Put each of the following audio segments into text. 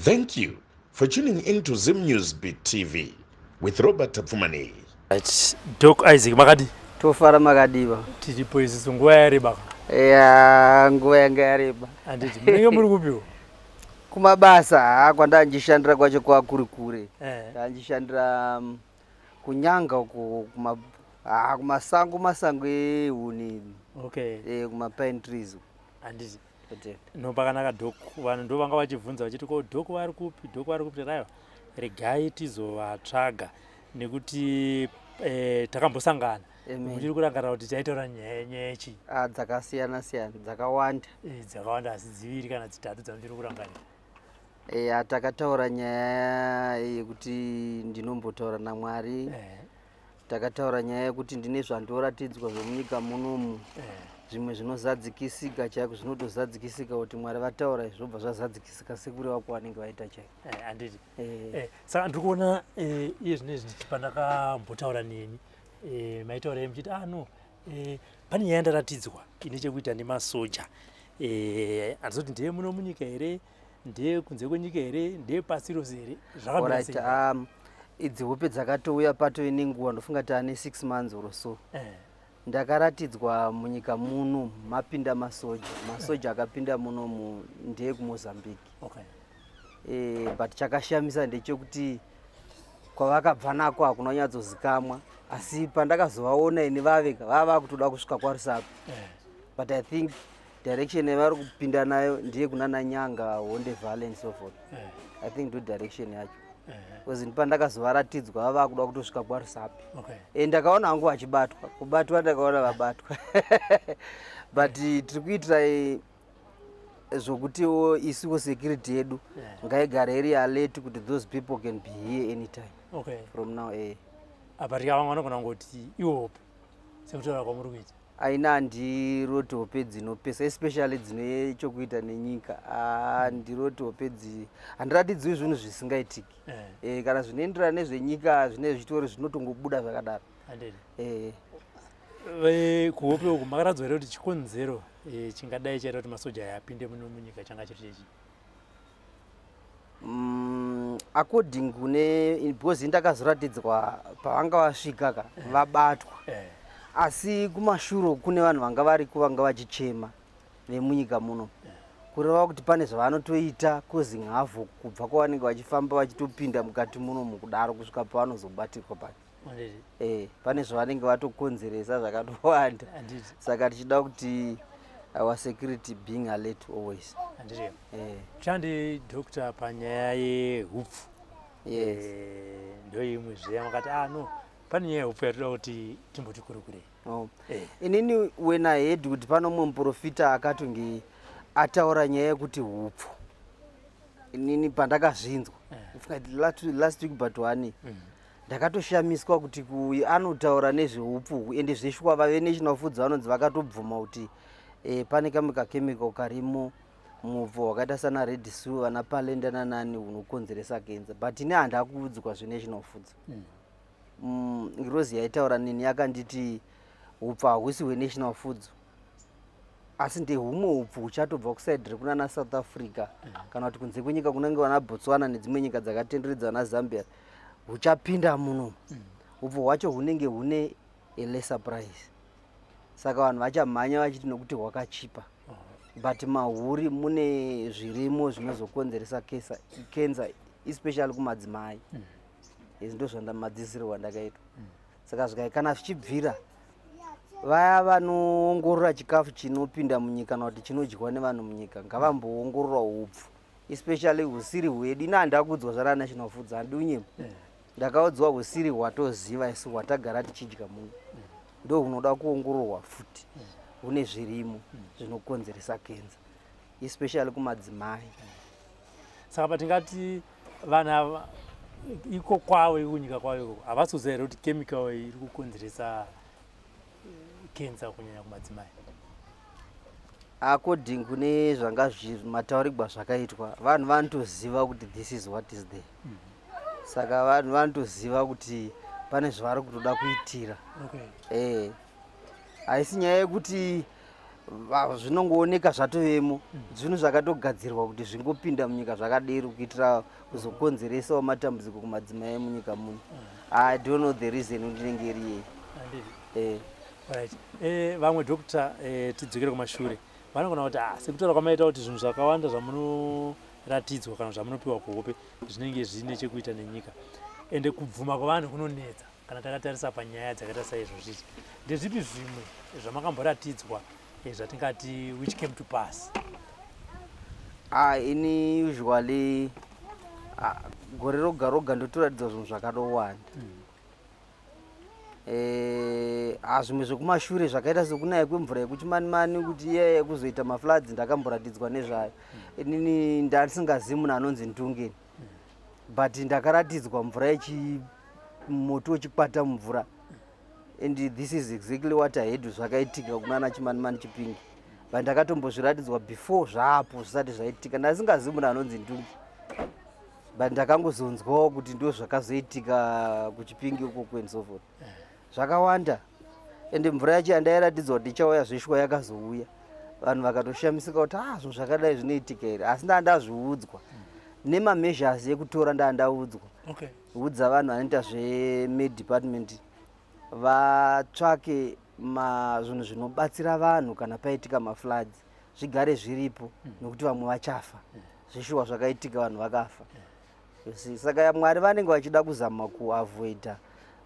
Thank you for tuning in to Zim News Beat TV with Robert Tapfumaneyi. Right. Doc Isaac makadi? Tofara makadiva. Tiripo isusu nguva yareba. Ya nguva yanga yareba. Handiti munenge muri kupiwo? Kumabasa haa kwandandichishandira kwacho kwakuri kure. Eh. Ndandichishandira kunyanga uko kuma haa kumasango masango ehuni. Okay. Eh kuma pine trees. Handiti. No pakanaka doc vanhu ndo vanga vachibvunza vachiti ko doc vari kupi doc vari kupi raiwa regai tizovatsvaga nekuti eh, takambosangana muchiri kurangarira kuti taitaura nyaya nyaya chii ah, dzakasiyana siyana dzakawanda eh, dzakawanda asi dziviri kana dzitatu dzamuchiri kurangarira eh, takataura nyaya yekuti ndinombotaura namwari eh. Takataura nyaya yekuti ndine zvandoratidzwa zvemunyika munomu eh. zvimwe zvinozadzikisika chaiko zvinotozadzikisika kuti Mwari vataura izvi zvobva zvazadzikisika sekureva kwavanenge vaita chaiko. Eh, handiti eh. Saka ndiri kuona iye zvino izvi pandakambotaura neni maitaura iye muchiti ah no pane nyaya yandaratidzwa ine chekuita nemasoja handizoti ndeye muno munyika here ndeye kunze kwenyika here ndeye pasi rose here zvakamira sei? Idzi hope dzakatouya patove nenguva ndofunga taane 6 months or so eh. Ndakaratidzwa munyika muno mapinda masoja masoja akapinda muno ndeyekuMozambique okay. E, but chakashamisa ndechekuti kwavakabva nako hakuna kunyatsozikamwa asi pandakazovaona ini vavega vava vakutoda kusvika kwaRusape eh. But I think direction yavari kupinda nayo ndiye kunana Nyanga, Honde Valley and so forth eh. I think ndo direction yacho because ndipandakazovaratidzwa vava vakuda kutosvika kwaRusape okay. E, ndakaona hangu vachibatwa kubatwa ndakaona vabatwa but tiri kuitira zvokutiwo isuwo security yedu ngaigare iri alert kuti those people can be here anytime okay. from now eh. Apa tikavanga vanogona kungoti iwope sekutaura kwamuri kuita Aina handiroti hope dzinopesa especially dzine chokuita nenyika handiroti hope dzi handiratidziwi zvinhu zvisingaitiki eh. Eh, kana zvinoenderana nezvenyika zvine zvichitori zvinotongobuda zvakadaro eh. Kuhope uku makaradzwa here kuti chikonzero chingadai chaita kuti masoja aya apinde muno munyika changa chiri chechi According kune because ndakazoratidzwa pavanga vasvika ka vabatwa asi kumashure kune vanhu vanga variko vanga vachichema vemunyika muno kureva kuti pane zvavanotoita causing havoc kubva kwavanenge vachifamba vachitopinda mukati muno mukudaro kusvika pavanozobatirwa pacho pane zvavanenge vatokonzeresa zvakatowanda saka tichida kuti our security being alert always Chandi doctor panyaya yehupfu yes. Ndoimwe zviya makati ah no pane nyaya yehupfu yatoda kuti timboti kurukurei oh. Inini when I heard kuti pano mumwe muprofita akatonge ataura nyaya yekuti hupfu inini pandakazvinzwa last week but one ndakatoshamiswa kuti kuyu anotaura nezveupfu ende zveshuwa vave National Foods vanonzi vakatobvuma kuti pane kamwe kachemical karimo mupfu hwakaita sana Red Seal vana Palenda nanani hunokonzeresa kenza but ini handakuudzwa zveNational Foods ngirozi yaitaura neni yakanditi upfu hahusi hweNational Foods asi ndehumwe upfu huchatobva kuside rekunana South Africa kana kuti kunze kwenyika kunenge vana Botswana nedzimwe nyika dzakatenderedza vana Zambia huchapinda muno upfu hwacho hunenge hune a lesser price saka vanhu vachamhanya vachiti nokuti hwakachipa but mahuri mune zvirimo zvinozokonzeresa kenza especially kumadzimai izvi ndo zvandamadzisirwa ndakaitwa saka zvikai kana zvichibvira vaya vanoongorora chikafu chinopinda munyika kana kuti chinodyiwa nevanhu munyika ngavamboongorora upfu especially husiri hwedu ini handakuudzwa zvana National Foods handi unyema ndakaudzwa husiri hwatoziva isu hwatagara tichidya muno ndo hunoda kuongororwa futi hune zvirimo zvinokonzeresa kenza especially kumadzimai Saka patingati vanhu ava iko kwavo iko kunyika kwavo iko havasi kuziva here kuti chemical iri kukonzeresa kenza kunyanya kumadzimai According kune zvanga mataurirwa zvakaitwa vanhu vanotoziva kuti this is what is there saka vanhu vanotoziva kuti pane zvavari kutoda kuitira okay. Haisi nyaya yekuti Zvinongooneka zvatovemo. Zvinhu zvakatogadzirwa kuti zvingopinda munyika zvakadero kuitira kuzokonzeresawo matambudziko kumadzimai emunyika muno. I don't know the reason kuti inenge iri yei. Right. Vamwe doctor, tidzokere kumashure, vanogona kuti sekutaura kwamaita kuti zvinhu zvakawanda zvamunoratidzwa kana zvamunopiwa kuhope zvinenge zvine chekuita nenyika, ende kubvuma kwevanhu kunonetsa kana takatarisa panyaya dzakaita saizvozvizvi. Ndezvipi zvimwe zvamakamboratidzwa zvatingati which came to pass? Ah, ini usually gore roga roga ndotoratidzwa zvinhu zvakadowanda. Zvimwe zvekumashure zvakaita sekunaya kwemvura yekuchimanimani kuti iye yekuzoita mafloods, ndakamboratidzwa nezvayo. Inini ndandisingazivi munhu anonzi Ndungeni, but ndakaratidzwa mvura yechi moto wechikwata mumvura, and this is exactly what I had zvakaitika kunana Chimanimani, Chipingi, but ndakatombozviratidzwa before zvapo zvisati zvaitika. Ndasingazivi munhu anonzi Ndungi, but ndakangozonzwawo kuti ndo zvakazoitika kuChipingi ukoko and so forth. Zvakawanda, ende mvura yacho yandairatidzwa kuti ichauya zveshwa yakazouya, vanhu vakatoshamisika kuti zvinhu zvakadai zvinoitika here? Asi ndaa ndazviudzwa nemameasures ekutora, ndaa ndaudzwa udza vanhu vanoita zvemed department vatsvake zvinhu zvinobatsira vanhu kana paitika mafloods, zvigare zviripo nekuti vamwe vachafa. Zvishuwa zvakaitika, vanhu vakafa. You see, saka Mwari vanenge vachida kuzama kuavoida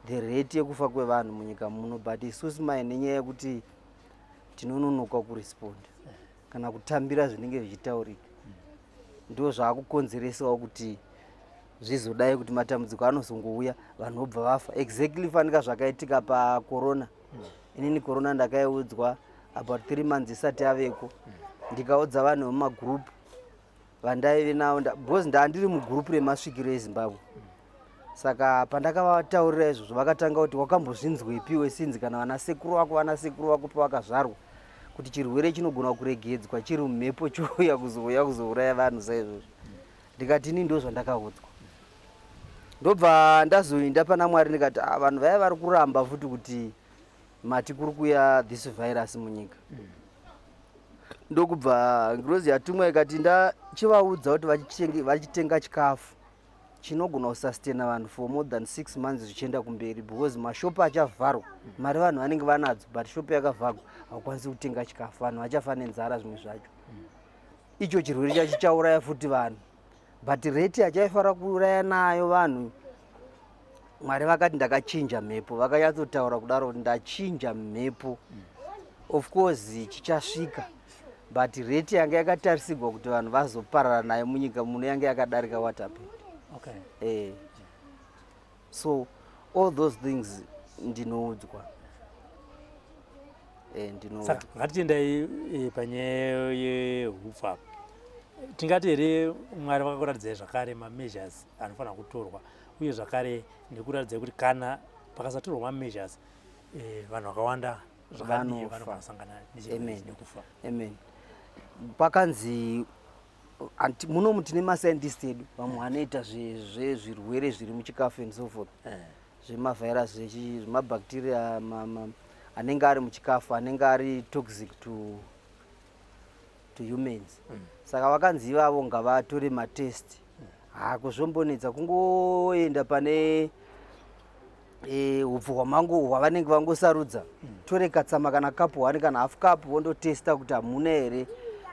the rate yekufa kwevanhu munyika muno, but isusu mai nenyaya yekuti tinononoka kuresponda kana kutambira zvinenge zvichitaurika, ndo zvaakukonzeresawo kuti zvizodai, kuti matambudziko anozongouya, vanhu vobva vafa. Exactly fanika zvakaitika pacorona. Inini corona ndakaiudzwa about 3 months isati yaveko. Ndikaudza vanhu vemumagroup vandaive navo because ndandiri mugroup remasvikiro eZimbabwe. Saka pandakavataurira izvozvo, vakatanga kuti, "Wakambozvinzwepiwe sinzi kana vana sekuru vako pavakazvarwa kuti chirwere chinogona kuregedzwa chiri mumhepo chouya kuzouya kuzouraya vanhu saizvozvo?" Ndikati, "Ini ndo zvandakaudzwa." Ndobva ndazoinda pana Mwari, ndikati, "Ah, vanhu vaya vari kuramba futi kuti mati kuri kuya this virus munyika." Ndokubva ngirozi yatumwa ikati ndachivaudza kuti vachitenga chikafu chinogona kusustaina vanhu for more than 6 months zvichienda kumberi, because mashopu achavharwa. Mari vanhu vanenge vanadzo, but shopu yakavharwa, haukwanisi kutenga chikafu, vanhu vachafa nenzara. Zvimwe zvacho icho chirwere chacho chichauraya futi vanhu, but rate yachaifanira kuuraya nayo vanhu, Mwari vakati ndakachinja mhepo. Vakanyatsotaura kudaro kuti ndachinja mhepo. Of course chichasvika, but rate yanga yakatarisigwa kuti vanhu vazoparara nayo munyika muno yanga yakadarika what happened. So all those things ndinoudzwa. Ndinoudzwa. Saka ngatitiendai panyaya yehupfu apa. Tingati here Mwari vakakuratidzai zvakare mameasures anofanira kutorwa, uye zvakare nekuratidzai kuti kana pakasatorwa mameasures, vanhu vakawanda zvakadii Vanofa. vanogona kusangana nechirwere nekufa? Amen. Pakanzi munomu tine mascientist edu, vamwe vanoita zvezvirwere zviri muchikafu and so forth, zvemavirus, zvemabacteria anenge ari muchikafu, anenge ari toxic to humans. Saka vakanzi ivavo ngavatore matest. Hakuzvombonetsa kungoenda pane upfu hwamango hwavanenge vangosarudza, tore katsama kana kapu one kana half cup, vondotesta kuti hamuna here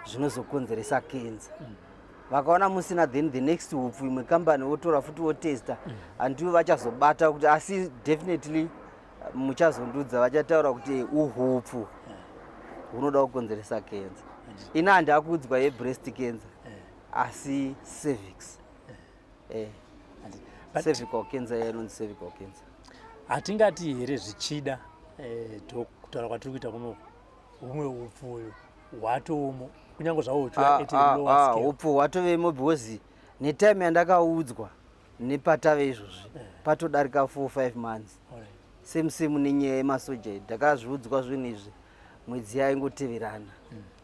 zvinozokonzeresa kenza. Vakaona musina, then the next upfu, imwe kambani, votora futi votesta. Handivo vachazobata kuti, asi definitely muchazondudza, vachataura kuti uhu upfu hunoda kukonzeresa kenza. Ini handakuudzwa yebreast cancer, asi cervix, cervical cancer, yainonzi cervical cancer. Hatingati here zvichida, kutaura kwatiri kuita kunoku, humwe upfu uyu hwatomo kunyange zvavo huchiuya at a lower scale? Upfu hwatovemo, because netime yandakaudzwa nepatave izvozvi patodarika 4 5 months. Same same nenyaya yemasoja iyi, ndakazviudzwa zvinhu izvi mwedzi yaingoteverana,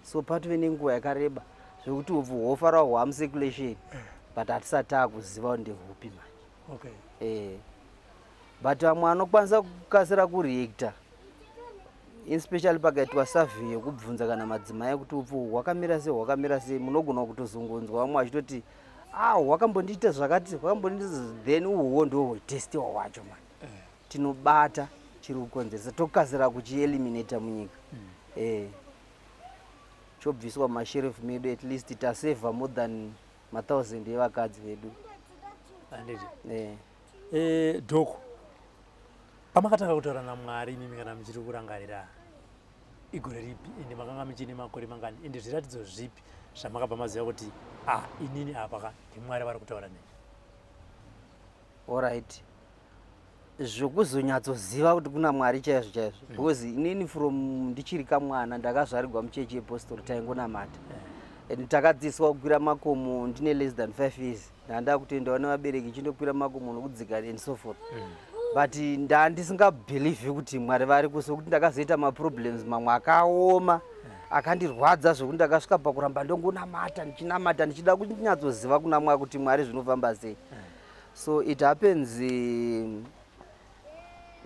so patove nenguva yakareba zvekuti upfu hwofara hwamucirculation, but hatisati taakuziva kuti ndehupi manje. But vamwe vanokwanisa kukasira kureacta. Especially pakaitwa survey yekubvunza kana madzimai kuti upfu hwakamira sei, hwakamira sei, munogona kutozongonzwa vamwe vachitoti, "Ah, hwakambondiita zvakati, hwakambondiita." Then uhwo ndo hwetestiwa hwacho mani. Tinobata chiri kukonzeresa, tokasira kuchieliminata munyika. Chobviswa mumasherefu medu, at least tasevha more than mathousand evakadzi vedu. Handiti? Eh. Doc, pamakatanga kutaura naMwari imimi, kana muchiri kurangarira, igore ripi, ende makanga muchine makore mangani, ende zviratidzo zvipi zvamakabva maziva kuti, "Ah, inini apa ka ndiMwari vari kutaura neni"? Alright, zvokuzonyatsoziva kuti kuna Mwari chaizvo chaizvo, because inini from ndichiri kamwana ndakazvarirwa muchechi yepostori, taingonamata and takadzidziswa kukwira makomo. Ndine less than 5 years ndanda kutoendawo nevabereki chindokwira makomo nokudzika and so forth, but ndandisingabhilivhi kuti Mwari variko, sokuti ndakazoita maproblems mamwe akaoma akandirwadza zvokuti ndakasvika pakuramba ndongonamata, ndichinamata, ndichida kunyatsoziva kuna Mwari kuti Mwari zvinofamba sei. So it happens,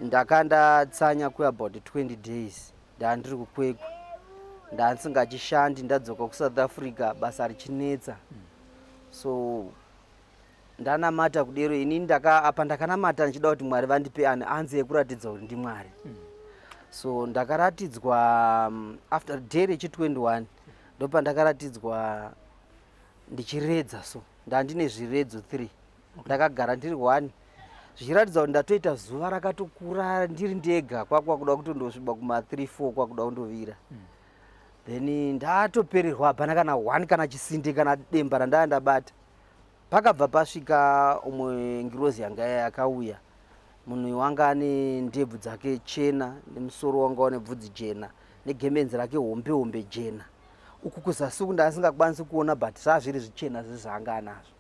ndakandatsanya kuabout 20 days, ndandiri kuKwekwe, ndandisingachishandi, ndadzoka kuSouth Africa, basa richinetsa. So ndanamata kudero, ini ndaka apa ndakanamata ndichida kuti Mwari vandipe an answer yekuratidza kuti ndiMwari. So ndakaratidzwa after day rechi21, ndopandakaratidzwa ndichiredza. So ndandine zviredzo 3, ndakagara ndiri 1, zvichiratidza kuti ndatoita zuva rakatokura ndiri ndega, kwakwa kuda kutondosviba kuma3 4, kwakuda kundovira. Then ndatopererwa, hapana kana 1, kana chisinde, kana demba randava ndabata. Pakabva pasvika umwe ngirozi yanga yakauya. Munhu uyu wanga ane ndebvu dzake chena, nemusoro wanga une bvudzi jena, negemenzi rake hombe hombe jena. Uku kuzasi uku ndaasingakwanisi kuona, but zvaa zviri zvichena zvezvaanga anazvo.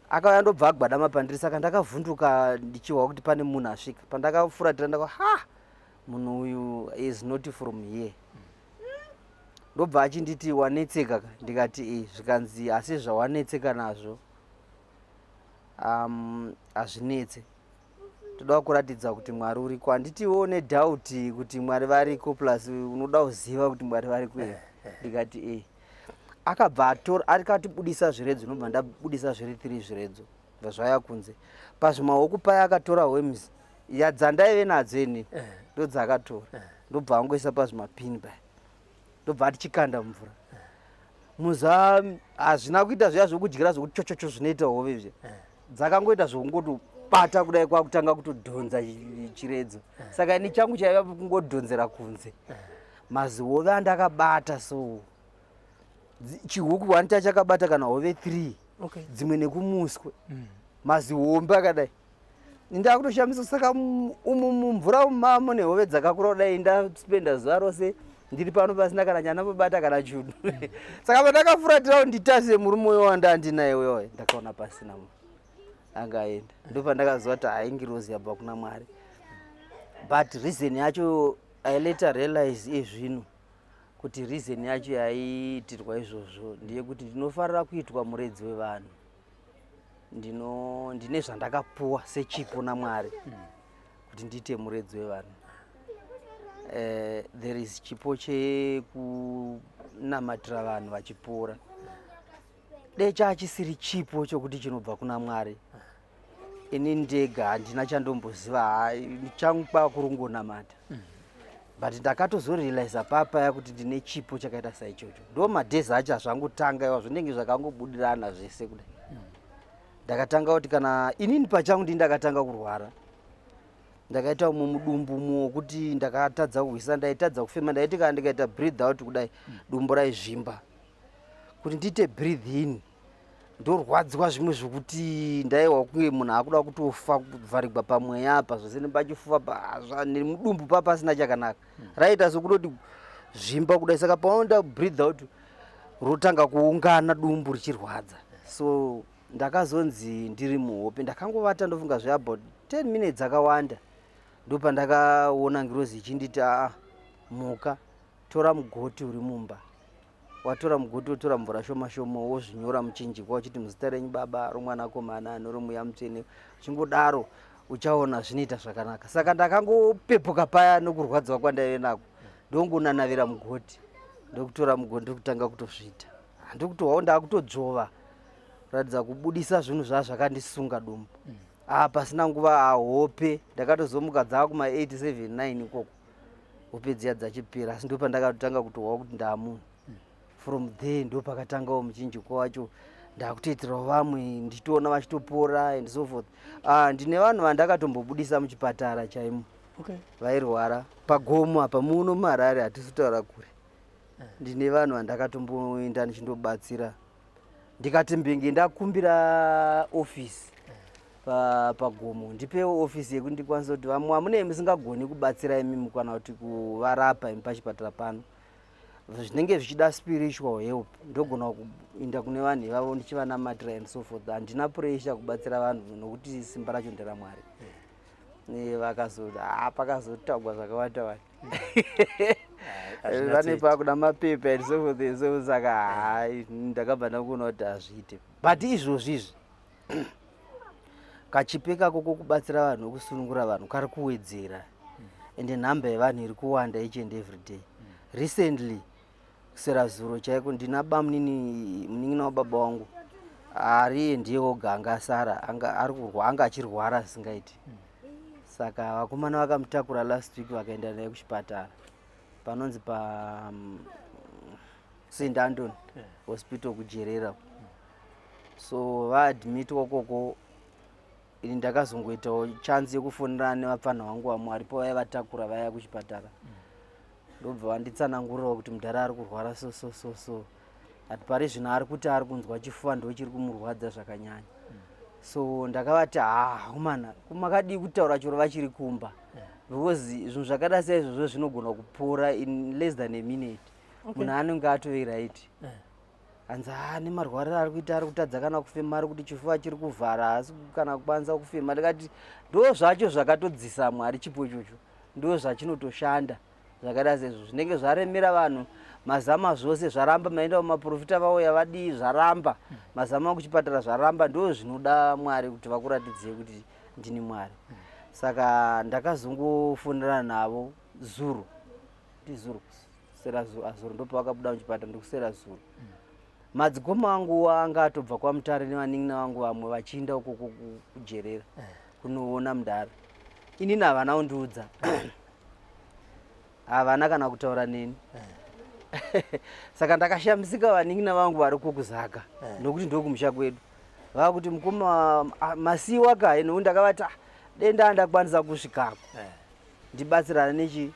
Akauya, ndobva agwadama pandiri. Saka ndakavhunduka ndichihwa kuti pane munhu asvika. Pandakafuratira ndaka, "Ha, munhu uyu is not from here." Ndobva achinditi, "Wanetseka ka?" Ndikati, "E." Zvikanzi, "Asi zvawanetseka nazvo hazvinetse. Toda kuratidza kuti Mwari uriko. Handitiwo nedoubt kuti Mwari variko, plus unoda kuziva kuti Mwari variko here?" Ndikati, "E." Akabva atora, akatibudisa zviredzo. Ndobva ndabudisa zviri 3 zviredzo, bva zvauya kunze pazvimaoko paya. Akatora worms yadzandaive nadzo ini, ndodzakatora, ndobva angoisa pazvimapini paya, ndobva atichikanda mumvura. Muza hazvina kuita zviya zvokudyira zvokuti chochocho zvinoita hove zviya. Dzakangoita zvokungotobata kudai, kwakutanga kutodhonza chiredzo. Saka ini changu chaiva kungodhonzera kunze mazihove andakabata. So chihuku one chachakabata kana hove 3, dzimwe nekumuswe, mazihombe akadai. Ndakutoshamisa. Saka umu mumvura mamo nehove dzakakura kudai, ndaspenda zuva rose ndiri pano pasina kana chandambobata kana chunhu. Saka pandakafuratira kuti nditase murume uyo wandandinaye uyoyo, ndakaona pasina munhu, anga aenda. Ndopandakaziva kuti haingirozi yabva kuna Mwari. But reason yacho, I later realize izvino kuti reason yacho yaiitirwa izvozvo ndeyekuti ndinofarira kuitwa muredzi wevanhu. Ndine zvandakapuwa sechipo naMwari kuti ndiite muredzi wevanhu. There is chipo chekunamatira vanhu vachipora. Dai chachisiri chipo chokuti chinobva kuna Mwari, ini ndega handina chandomboziva. Changu kwakurungonamata. But ndakatozorealiza papaya kuti ndine chipo chakaita saichocho. Ndo madays acho azvangotanga iwa, zvinenge zvakangobudirana zvese kudai. Ndakatanga kuti kana inini pachangu ndini ndakatanga kurwara, ndakaita umwe mudumbu umwe wokuti ndakatadza kuhwisa, ndaitadza kufema. Ndaiti kana ndikaita breathe out kudai, dumbu raizvimba. Kuti ndiite breathe in, ndorwadziwa zvimwe zvokuti ndaiwa kunge munhu akuda kutofa, kuvharigwa pamweya apa zvose nepachifuva nemudumbu pa pasina chakanaka. Raita sokutoti zvimba kudai. Saka paunoda breathe out, rotanga kuungana, dumbu richirwadza. So ndakazonzi ndiri muhope, ndakangovata, ndofunga zveabout 10 minutes dzakawanda, ndopandakaona ngirozi ichinditi, "Aa, muka, tora mugoti uri mumba." Watora mugoti, wotora mvura shoma shoma, wozvinyora muchinjikwa uchiti, "Muzita renyu Baba, roMwanakomana, noromweya Mutsvene," uchingodaro. Uchaona zvinoita zvakanaka. Saka ndakangopepuka paya nokurwadziwa kwandaive nako, ndongonanavira mugoti, ndokutora mugoti, ndokutanga kutozviita, ndikutohwawo ndakutodzvova kuratidza kubudisa zvinhu zvaa zvakandisunga dumbu. Ah, pasina nguva ahope ndakatozomuka dzaa kuma 8 7 9 ikoko, hope dziya dzachipera, asi ndopandakatotanga kutohwa kuti ndaamunhu. From there ndopakatangawo muchinjiko wacho, ndakutoitirawo vamwe, ndichitoona vachitopora and so forth. Ah, ndine vanhu vandakatombobudisa muchipatara chaimo vairwara pagomo apa muno muHarare, hatisi kutaura kure. Ndine vanhu vandakatomboenda ndichindobatsira, ndikati mbingi ndakumbira ofisi pagomo, ndipewo ofisi yekuti ndikwanise kuti vamwe vamunee musingagoni kubatsira imimi kana kuti kuvarapa imi pachipatara pano, zvinenge zvichida spiritual help, ndogona kuinda kune vanhu ivavo ndichivanamatira and so forth. Handina pressure kubatsira vanhu nokuti simba racho nderaMwari. Vakazo ha pakazotaugwa zvakawanda wanda, vane pakuda mapepa and so forth and so. Saka hai, ndakabva ndakuona kuti hazviite. But izvozvi izvi kachipo kako kokubatsira vanhu, nekusunungura vanhu, kari kuwedzera, ende nhamba yevanhu iri kuwanda each and every day. Recently, kusera zuro chaiko, ndina bamunini, munin'ina wababa wangu, ari ndiye woga anga asara, anga achirwara zvisingaiti. Saka vakomana vakamutakura last week, vakaenda naye kuchipatara panonzi pa St Anton Hospital kuJerera. So vaadmitwa koko, ini ndakazongoitawo chance yekufonera nevapfanha vangu vamwe varipo vaivatakura vaya kuchipatara, ndobva vanditsanangurirawo kuti mudhara ari kurwara so so so so, ati pari zvino ari kuti ari kunzwa chifuva ndo chiri kumurwadza zvakanyanya. So ndakavati, ha humana, kumakadii kutaura choro vachiri kumba? Because zvinhu zvakada saizvozvo zvinogona kupora in less than a minute. Munhu anenge atove right. Hanzi, ha, nemarwariro ari kuita, ari kutadza kana kufema, ari kuti chifuva chiri kuvhara, asi kana kukwanisa kufema. Ndikati ndo zvacho zvakatodzisa Mwari chipo ichocho, ndo zvachinotoshanda zvakaita sezvo zvinenge zvaremera vanhu. Mazama zvose zvaramba, maenda kumaprofita, vauya, vadii, zvaramba, mazama kuchipatara, zvaramba. Ndo zvinoda Mwari kuti vakuratidzei kuti ndini Mwari. Saka ndakazongofonerana navo zuro, ndizuro, kusera azuro ndopavakabuda muchipatara, ndikusera zuro. Madzikoma angu anga atobva kwaMutare nevanin'ina vangu vamwe vachiinda ukoko kuJerera kunoona mudhara. Inini havana kundiudza, havana kana kutaura neni. Saka ndakashamisika vanin'ina vangu vari kukuZaka, nokuti ndokumusha kwedu, vakuti, "Mukoma, masiyiwa kai?" Nokuti ndakavati, "Ah, denda ndakwanisa kusvikako ndibatsirana nechi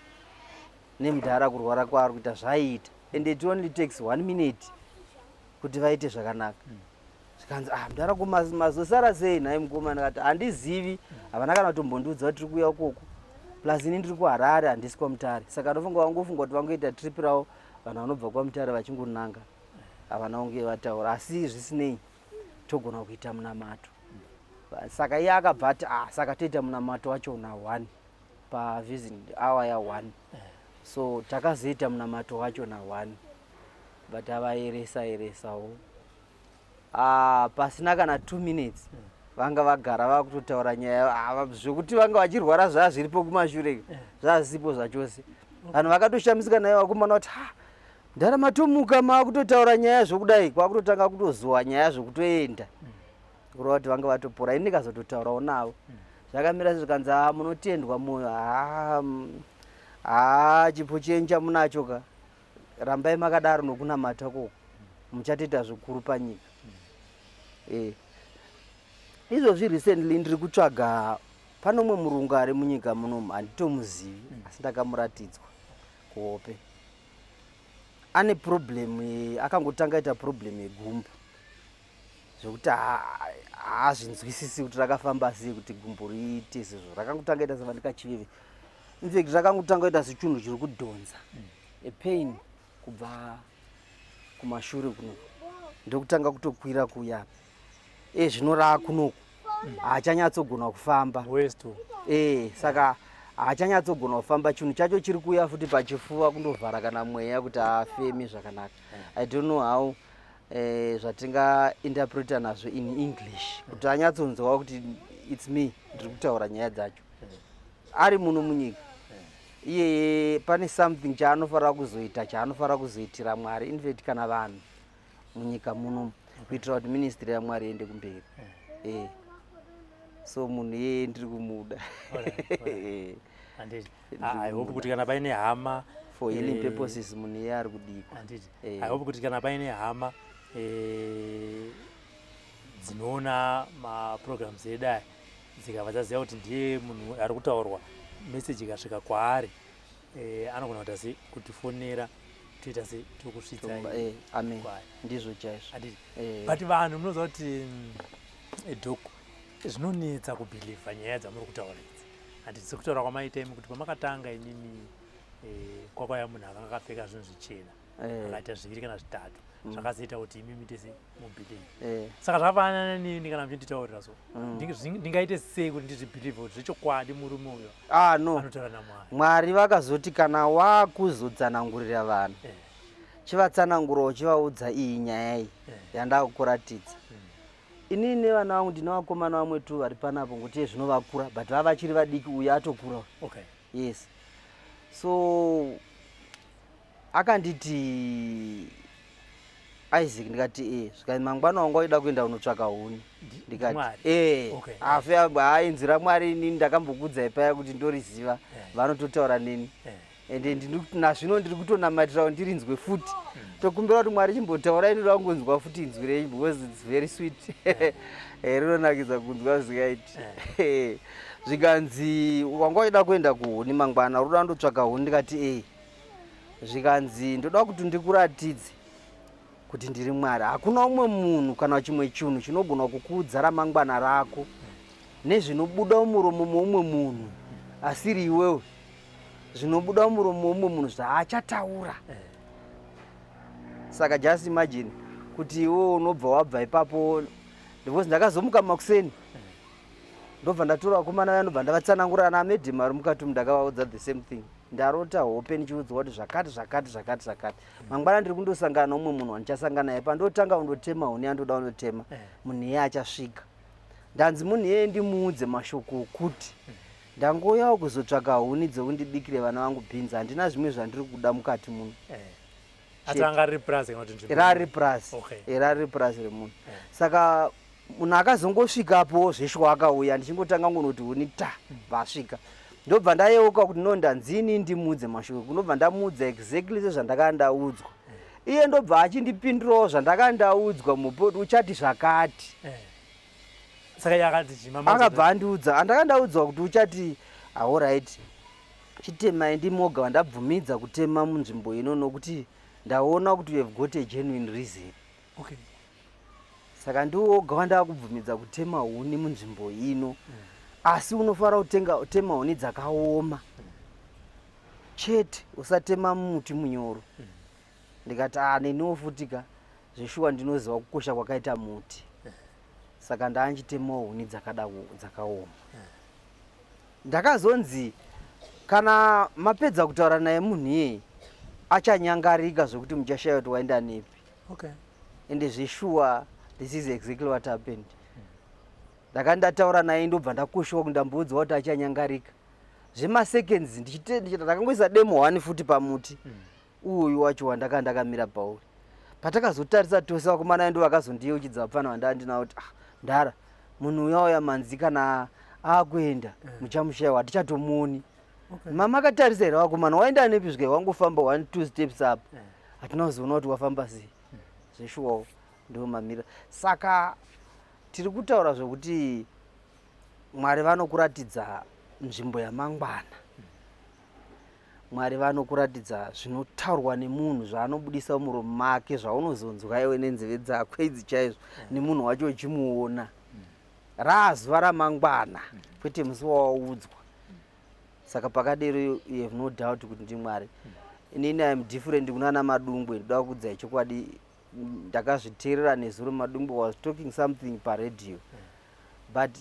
nemudhara kurwara kwaari kuita zvaiita." And it only takes one minute kuti vaite zvakanaka. Zvikanzi, "Ah, mudhara, ko mazosara sei nhai mukoma?" Ndakati, "Handizivi, havana kana kutombondiudza kuti tiri kuuya ukoko. Plus ini ndiri kuHarare, handisi kwaMutare." Saka ndofunga vangofunga kuti vangoita trip ravo, vanhu vanobva kwaMutare vachingonanga, havana kunge vataura. Asi zvisinei, togona kuita munamato. Saka iye akabva ati, "Ah, saka toita munamato wacho na1 pavisit hour ya1." So takazoita munamato wacho na1, but avaeresa eresawo. Ah, pasina kana 2 minutes vanga vagara vakutotaura nyaya. Ah, zvekuti vanga vachirwara zvaa zviripo kumashure, zvazisipo zvachose. Vanhu vakatoshamisika naye vakomana kuti, "Ha, ndarama tomuka maakutotaura nyaya zvokudai." Kwakutotanga kutozuwa nyaya zvokutoenda, kureva kuti vanga vatopora. Ini ndikazototaurawo navo zvakamira, zvikanzi, "Ha, munotendwa mwoyo. Ha, ha, chipo chenyu chamunacho ka, rambai makadaro nokunamata koko, muchatoita zvikuru panyika." Izvozvi recently ndiri kutsvaga, pane umwe murungu ari munyika munomu, handitomuzivi, asi ndakamuratidzwa kuhope. Ane problem, akangotanga ita problem yegumbo zvekuti haazvinzwisisi kuti rakafamba sei kuti gumbo riite sezvo rakangotanga ita sevandikachiveve. In fact rakangotanga ita sechinhu chiri kudhonza, a pain kubva kumashure kunoku, ndokutanga kutokwira kuya. E, zvino raakunoku, haachanyatsogona kufamba. West. E, saka haachanyatsogona kufamba. Chinhu chacho chiri kuuya futi pachifuva, kundovhara kana mweya kuti afemi zvakanaka. I don't know how zvatingainterpreta nazvo in English kuti anyatsonzwa kuti It's me ndiri kutaura nyaya dzacho. Ari muno munyika iyeye, pane something chaanofanira kuzoita, chaanofanira kuzoitira Mwari, in fact kana vanhu munyika muno, kuitira kuti ministry yaMwari iende kumberi. So munhu iyeye ndiri kumuda. Handiti I hope kuti kana paine hama For healing purposes, munhu iye ari kudikwa. Handiti I hope kuti kana paine hama dzinoona maprograms edu aya, dzikabva dzaziva kuti ndiye munhu ari kutaurwa, meseji ikasvika kwaari, anogona kuita se kutifonera, toita se tokusvitsai. Amen. Kwaari. Ndizvo chaizvo. Handiti but vanhu munoziva kuti doc, zvinonetsa kubhilivha nyaya dzamuri kutaura idzi, handiti? Sekutaura kwamaita imi kuti pamakatanga imimi, kwakauya munhu akanga akapfeka zvinhu zvichena, akaita zviviri kana zvitatu, zvakazoita kuti imimi tese mubhilivhe. Saka zvakafanana neni kana muchinditaurira so, ndingaite sei kuti ndizvibhilivhe kuti zvechokwadi murume uyo Ah, no. anotaura naMwari? Mwari vakazoti kana wakuzotsanangurira vanhu, chivatsanangurawo, chivaudza iyi nyaya iyi yandakukuratidza. Inini nevana vangu, ndine vakomana vamwe tu vari panapo, ngokuti zvino vakura, but vava vachiri vadiki, uyu atokura. Yes, so akanditi, "Isaac," ndikati, "E." Zvikanzi, "Mangwana wanga waida kuenda kunotsvaka huni." Ndikati, Mwari? Afe hainzwi raMwari, inini ndakambokuudzai paya kuti ndoriziva. Vanototaura neni. Ende nazvino ndiri kutonamatira kuti ndirinzwe futi. Tokumbira kuti Mwari chimbotaurai, ndinoda kungonzwa futi inzwi renyu, because it's very sweet. Rinonakidza kunzwa zvingaiti. Zvikanzi, "Wanga uchida kuenda kuhuni mangwana, uri kuda kundotsvaka huni." Ndikati, "E." Zvikanzi, "Ndoda kuti ndikuratidze kuti ndiri Mwari. Hakuna umwe munhu kana chimwe chinhu chinogona kukuudza ramangwana rako nezvinobuda mumuromo moumwe munhu asiri iwewe, zvinobuda mumuromo moumwe munhu zvaachataura." Saka just imagine kuti iwe unobva wabva ipapo, because ndakazomuka makuseni, ndobva ndatora vakomana vaya, ndobva ndavatsanangura ana madam ari mukati umu. Ndakavaudza the same thing: ndarota hope ndichiudzwa kuti zvakati, zvakati, zvakati, zvakati. Mangwana ndiri kundosangana noumwe munhu wandichasangana naye. Pandotanga kundotema huni yandoda kundotema, munhu iye achasvika. Ndanzi munhu iyeye ndimuudze mashoko okuti ndangouyawo kuzotsvaka huni dzekundibikire vana vangu bhinzi, handina zvimwe zvandiri kuda mukati muno. Asi ranga riri purazi kana kuti nzvimbo? Rari purazi. Rari purazi remunhu. Saka munhu akazongosvikapo zveshwa, akauya ndichingotanga ngonoti huni ta, vasvika. Ndobva ndayeuka kuti no, ndanzini ndimuudze mashoko. Kunobva ndamuudza exactly sezvandakanga ndaudzwa. Iye ndobva achindipindurawo zvandakanga ndaudzwa mupoti, "Uchati zvakati." Saka iye akati chii? Akabva andiudza andakanga ndaudzwa kuti uchati, "Alright, chitemai, ndimoga vandabvumidza kutema munzvimbo ino, nokuti ndaona kuti you have got a genuine reason. Saka ndiwoga wandakubvumidza kutema huni munzvimbo ino, asi unofanira kutenga tema huni dzakaoma chete, usatema muti munyoro." Ndikati, "A, neniwo futika zveshuwa ndinoziva kukosha kwakaita muti, saka ndaanchitemawo huni dzakada dzakaoma." Ndakazonzi kana mapedza kutaura naye munhu iyeye, achanyangarika zvokuti muchashaya kuti waenda nepi. Ende zveshuwa, this is exactly what happened. Ndakanga ndataura naye, ndobva ndakoshiwa kuti ndamboudzwa kuti achanyangarika. Zvemaseconds ndakangoisa demo one futi pamuti uyu wacho wandakanga ndakamira pauri. Patakazotarisa tose, vakomana ndo vakazondiyeuchidza, vapfana vandaa ndinavo, kuti, "Ah, ndara, munhu uya uya manzi kana akuenda muchamushayiwa, hatichatomuoni." "Mama akatarisa here vakomana, waenda nepi?" Svika wangofamba one two steps up, hatina kuzoona kuti wafamba sei. Zveshuwawo ndo mamira. Saka tiri kutaura zvokuti Mwari vanokuratidza nzvimbo yamangwana, Mwari vanokuratidza zvinotaurwa nemunhu, zvaanobudisa muromo make, zvaunozonzwa iwe nenzeve dzako idzi chaizvo, nemunhu wacho uchimuona raazuva ramangwana, kwete musi wawaudzwa. Saka pakadero you have no doubt kuti ndiMwari. Inini I'm different kunana Madungwe. Ndoda kukudzai chokwadi, ndakazviteerera nezuro. Madungwe was talking something paradio, but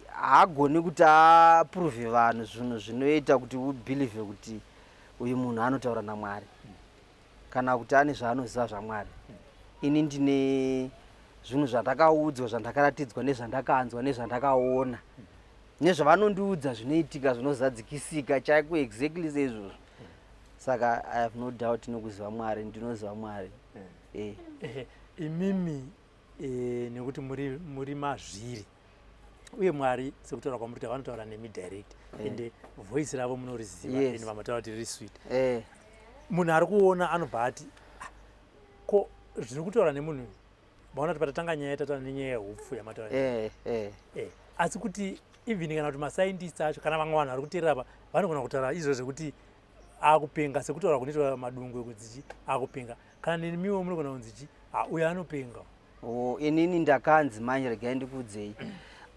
haagoni kuti aprove vanhu zvinhu zvinoita kuti ubhilivhe kuti uyu munhu anotaura naMwari kana kuti ane zvaanoziva zvaMwari. Ini ndine zvinhu zvandakaudzwa, zvandakaratidzwa, nezvandakanzwa, nezvandakaona. Nezvavanondiudza zvinoitika, zvinozadzikisika chaiko, exactly seizvozvo. Saka I have no doubt nokuziva Mwari, ndinoziva Mwari. Ehe, imimi nekuti muri mazviri, uye Mwari, sekutaura kwamuri, vanotaura nemi direct, ende voice ravo munoriziva. Ende vamataura kuti riri sweet. Munhu ari kuona anobva ati, "Ah, ko zviri kutaura nemunhu uyu?" Maona kuti patatanga nyaya, tataura nenyaya yeupfu yamataura. Asi kuti even kana kuti mascientist acho kana vamwe vanhu vari kuteerera apa vanogona kutaura izvo zvekuti akupenga, sekutaura kunoitwa madungwe kunzi chi akupenga, kana nemiwo munogona kunzi chi, "Ah, uyu anopenga." Oh, inini ndakanzi manje, regai ndikuudzei,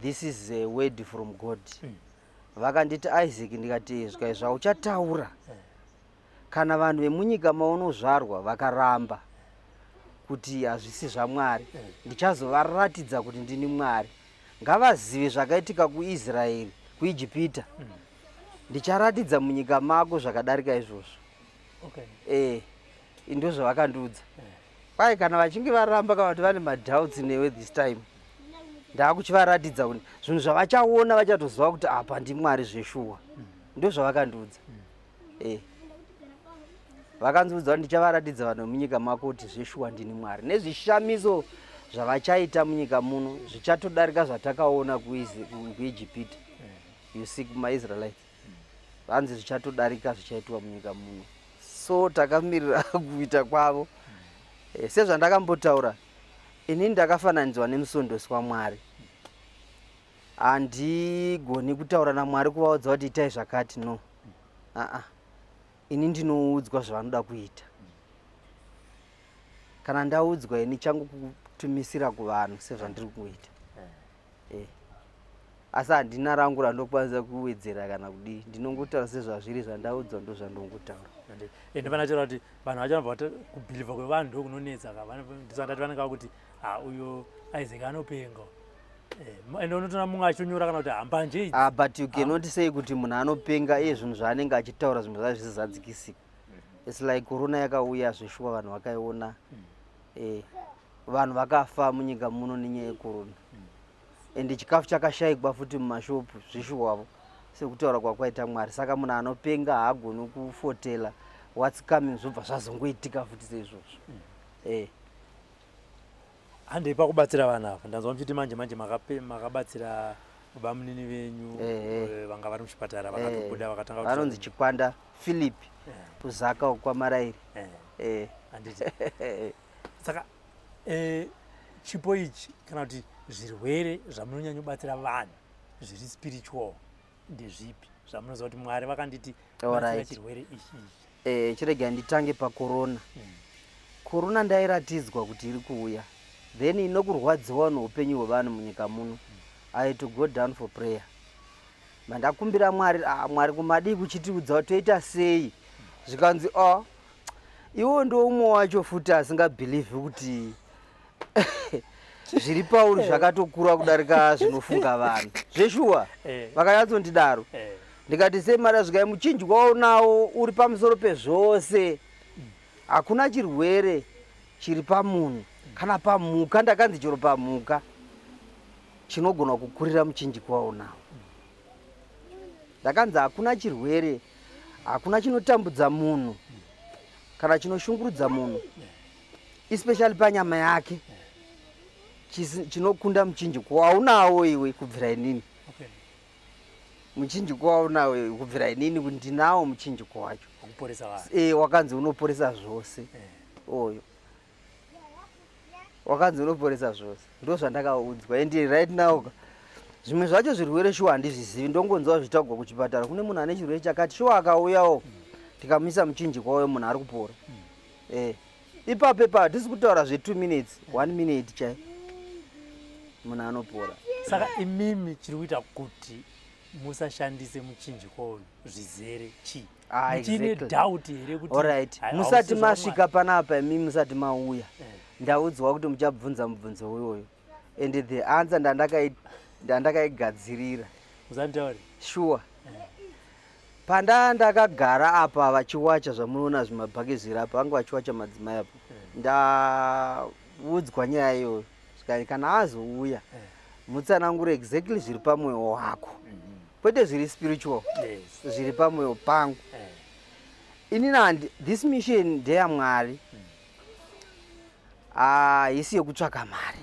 this is a word from God. Vakanditi, "Isaac," ndikati, "Zvikai zvauchataura, kana vanhu vemunyika maunozvarwa vakaramba kuti hazvisi zvaMwari, ndichazovaratidza kuti ndini Mwari. Ngavazive zvakaitika kuIsraeri kuIjipita, ndicharatidza munyika mako zvakadarika izvozvo." Ndo zvavakandiudza. Kwai kana vachinge varamba, kana kuti vane madoubts newe, this time ndaakuchivaratidza kuti zvinhu zvavachaona, vachatoziva kuti apa ndiMwari zveshuwa. Ndo zvavakandiudza. Vakandiudza kuti ndichavaratidza vanhu vemunyika mako kuti zveshuwa ndini Mwari, nezvishamiso zvavachaita munyika muno zvichatodarika zvatakaona kuIjipita. You see, kumaIsraelites vanzi zvichatodarika zvichaitwa munyika muno. So takamirira kuita kwavo. Sezvandakambotaura, inini ndakafananidzwa nemusondosi waMwari. Handigoni kutaura naMwari kuvaudza kuti itai zvakati, no, aa, ini ndinoudzwa zvavanoda kuita. Kana ndaudzwa, ini changu kutumisira kuvanhu sezvandiri kuita. Asi handina rangu randokwanisa kuwedzera kana kudii, ndinongotaura sezvazviri. Zvandaudzwa ndo zvandongotaura. Ende panataura kuti vanhu vacho vanobva kubhilivha kwevanhu ndo kunonetsa ka. Ndisandati vanenge vakuti, "Ha, uyo Isaac anopenga." Ende unotoona mumwe achinyora kana kuti hambanje idzi. Ah, but you cannot say kuti munhu anopenga iye zvinhu zvaanenge achitaura zvinhu zvacho zvisizadzikisika. It's like corona yakauya zveshuwa, vanhu vakaiona. Vanhu vakafa munyika muno nenyaya yecorona, ende chikafu chakashayikwa futi mumashopu zveshuwavo, sekutaura kwakwaita Mwari. Saka munhu anopenga haagoni kuforetella what's coming, zvobva zvazongoitika futi seizvozvo. Handei pakubatsira vanhu ava. Ndanzwa muchiti manje manje makabatsira bamunini venyu vanga vari muchipatara, vakatobuda, vakatanga Vanonzi Chikwanda Philip, kuZaka kwamarairi. Handiti? Saka chipo ichi, kana kuti zvirwere zvamunonyanyobatsira vanhu zviri spiritual, ndezvipi zvamunoziva kuti Mwari vakanditi batsira chirwere ichi ichi? Chirega nditange pakorona. Korona ndairatidzwa kuti iri kuuya, then inokurwadziwa noupenyu hwevanhu munyika muno. I had to go down for prayer. Mandakumbira Mwari, "Ah, Mwari, kumadii kuchitiudza kuti toita sei?" Zvikanzi, "A, iwo ndo umwe wacho futi asingabhilivhi kuti zviri pauri zvakatokura kudarika zvinofunga vanhu zveshuwa." Vakanyatsondidaro. Ndikati, "Sei mari?" Zvikai, "Muchinjwa unawo uri pamusoro pezvose. Hakuna chirwere chiri pamunhu kana pamhuka," ndakanzi, "chero pamhuka chinogona kukurira muchinjikwa unawo." Ndakanzi hakuna chirwere, hakuna chinotambudza munhu kana chinoshungurudza munhu, especially panyama yake, chinokunda muchinjiko waunawo iwe kubvira inini. Muchinjiko waunawo iwe kubvira inini, kuti ndinawo muchinjiko wacho Wekuporesa vanhu. Wakanzi unoporesa zvose. Oyo wakanzi unoporesa zvose, ndo zvandakaudzwa. And right now ka, zvimwe zvacho zvirwere shuwa handizvizivi, ndongonzwa zvichitaurwa kuchipatara, kune munhu ane chirwere chakati, shuwa akauyawo tikamuisa muchinjikwa wayo, munhu ari kupora. Ipapo ipapo, hatisi kutaura zve2 minutes, 1 minute chai, munhu anopora. Saka imimi chiri kuita kuti musashandise muchinjikwa uyu zvizere chii? Ah, Muchine doubt here kuti Alright, musati hausi masvika panapa, imi musati mauya, ndaudzwa kuti muchabvunza mubvunzo uyoyo, and the answer ndandakaigadzirira. Musanditaure. Sure, panda ndakagara apa vachiwacha zvamunoona zvimabhaki zviri apa, vanga vachiwacha madzimai apa, ndaudzwa nyaya iyoyo. Zvikanzi kana azouya, mutsanangure exactly zviri pamwoyo wako. Kwete zviri spiritual, zviri pamwoyo pangu. Inini handi, this mission ndeyamwari, haisi yekutsvaka mari.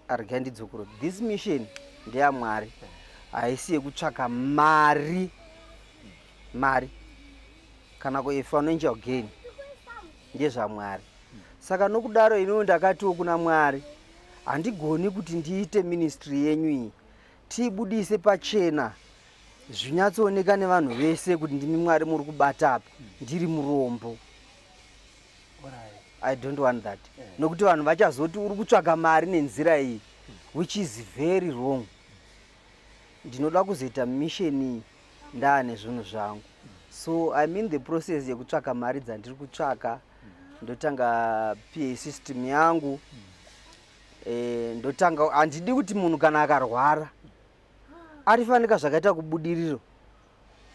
Regai ndidzokoro. This mission ndeyamwari, haisi yekutsvaka mari, mari kana kufinancial gain, ndezvamwari. Saka nokudaro iniwo ndakatiwo kuna Mwari, handigoni kuti ndiite ministry yenyu iyi, tiibudise pachena, zvinyatsooneka nevanhu vese kuti ndimi Mwari muri kubata apa, ndiri murombo. I don't want that, nokuti vanhu vachazoti uri kutsvaka mari nenzira iyi, which is very wrong. Ndinoda kuzoita mission iyi ndaane zvinhu zvangu. So I'm in the process yekutsvaka mari dzandiri kutsvaka. Ndotanga PA system yangu. Ndotanga, handidi kuti munhu kana akarwara arifanika zvakaita kubudiriro,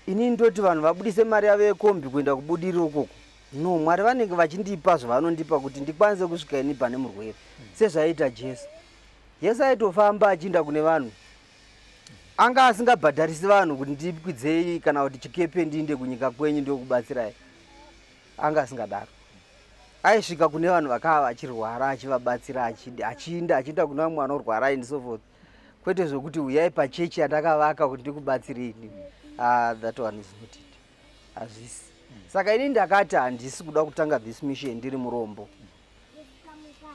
inini ndoti vanhu vabudise mari yavo yekombi kuenda kubudiriro ukoko. No, Mwari vanenge vachindipa zvavanondipa kuti ndikwanise kusvika ini pane murwere, sezvaiita Jesu. Jesu aitofamba achiinda kune vanhu, anga asingabhadharisi vanhu kuti ndikwidzei kana kuti chikepe ndiinde kunyika kwenyu ndokubatsirai. Anga asingadaro. Aisvika kune vanhu vakava vachirwara achivabatsira, achiinda achienda kune vamwe vanorwara and so forth, kwete zvokuti uyai pachechi yandakavaka kuti ndikubatsirei. Ah, that one is not it, hazvisi. Saka ini ndakati handisi kuda kutanga this mission ndiri murombo.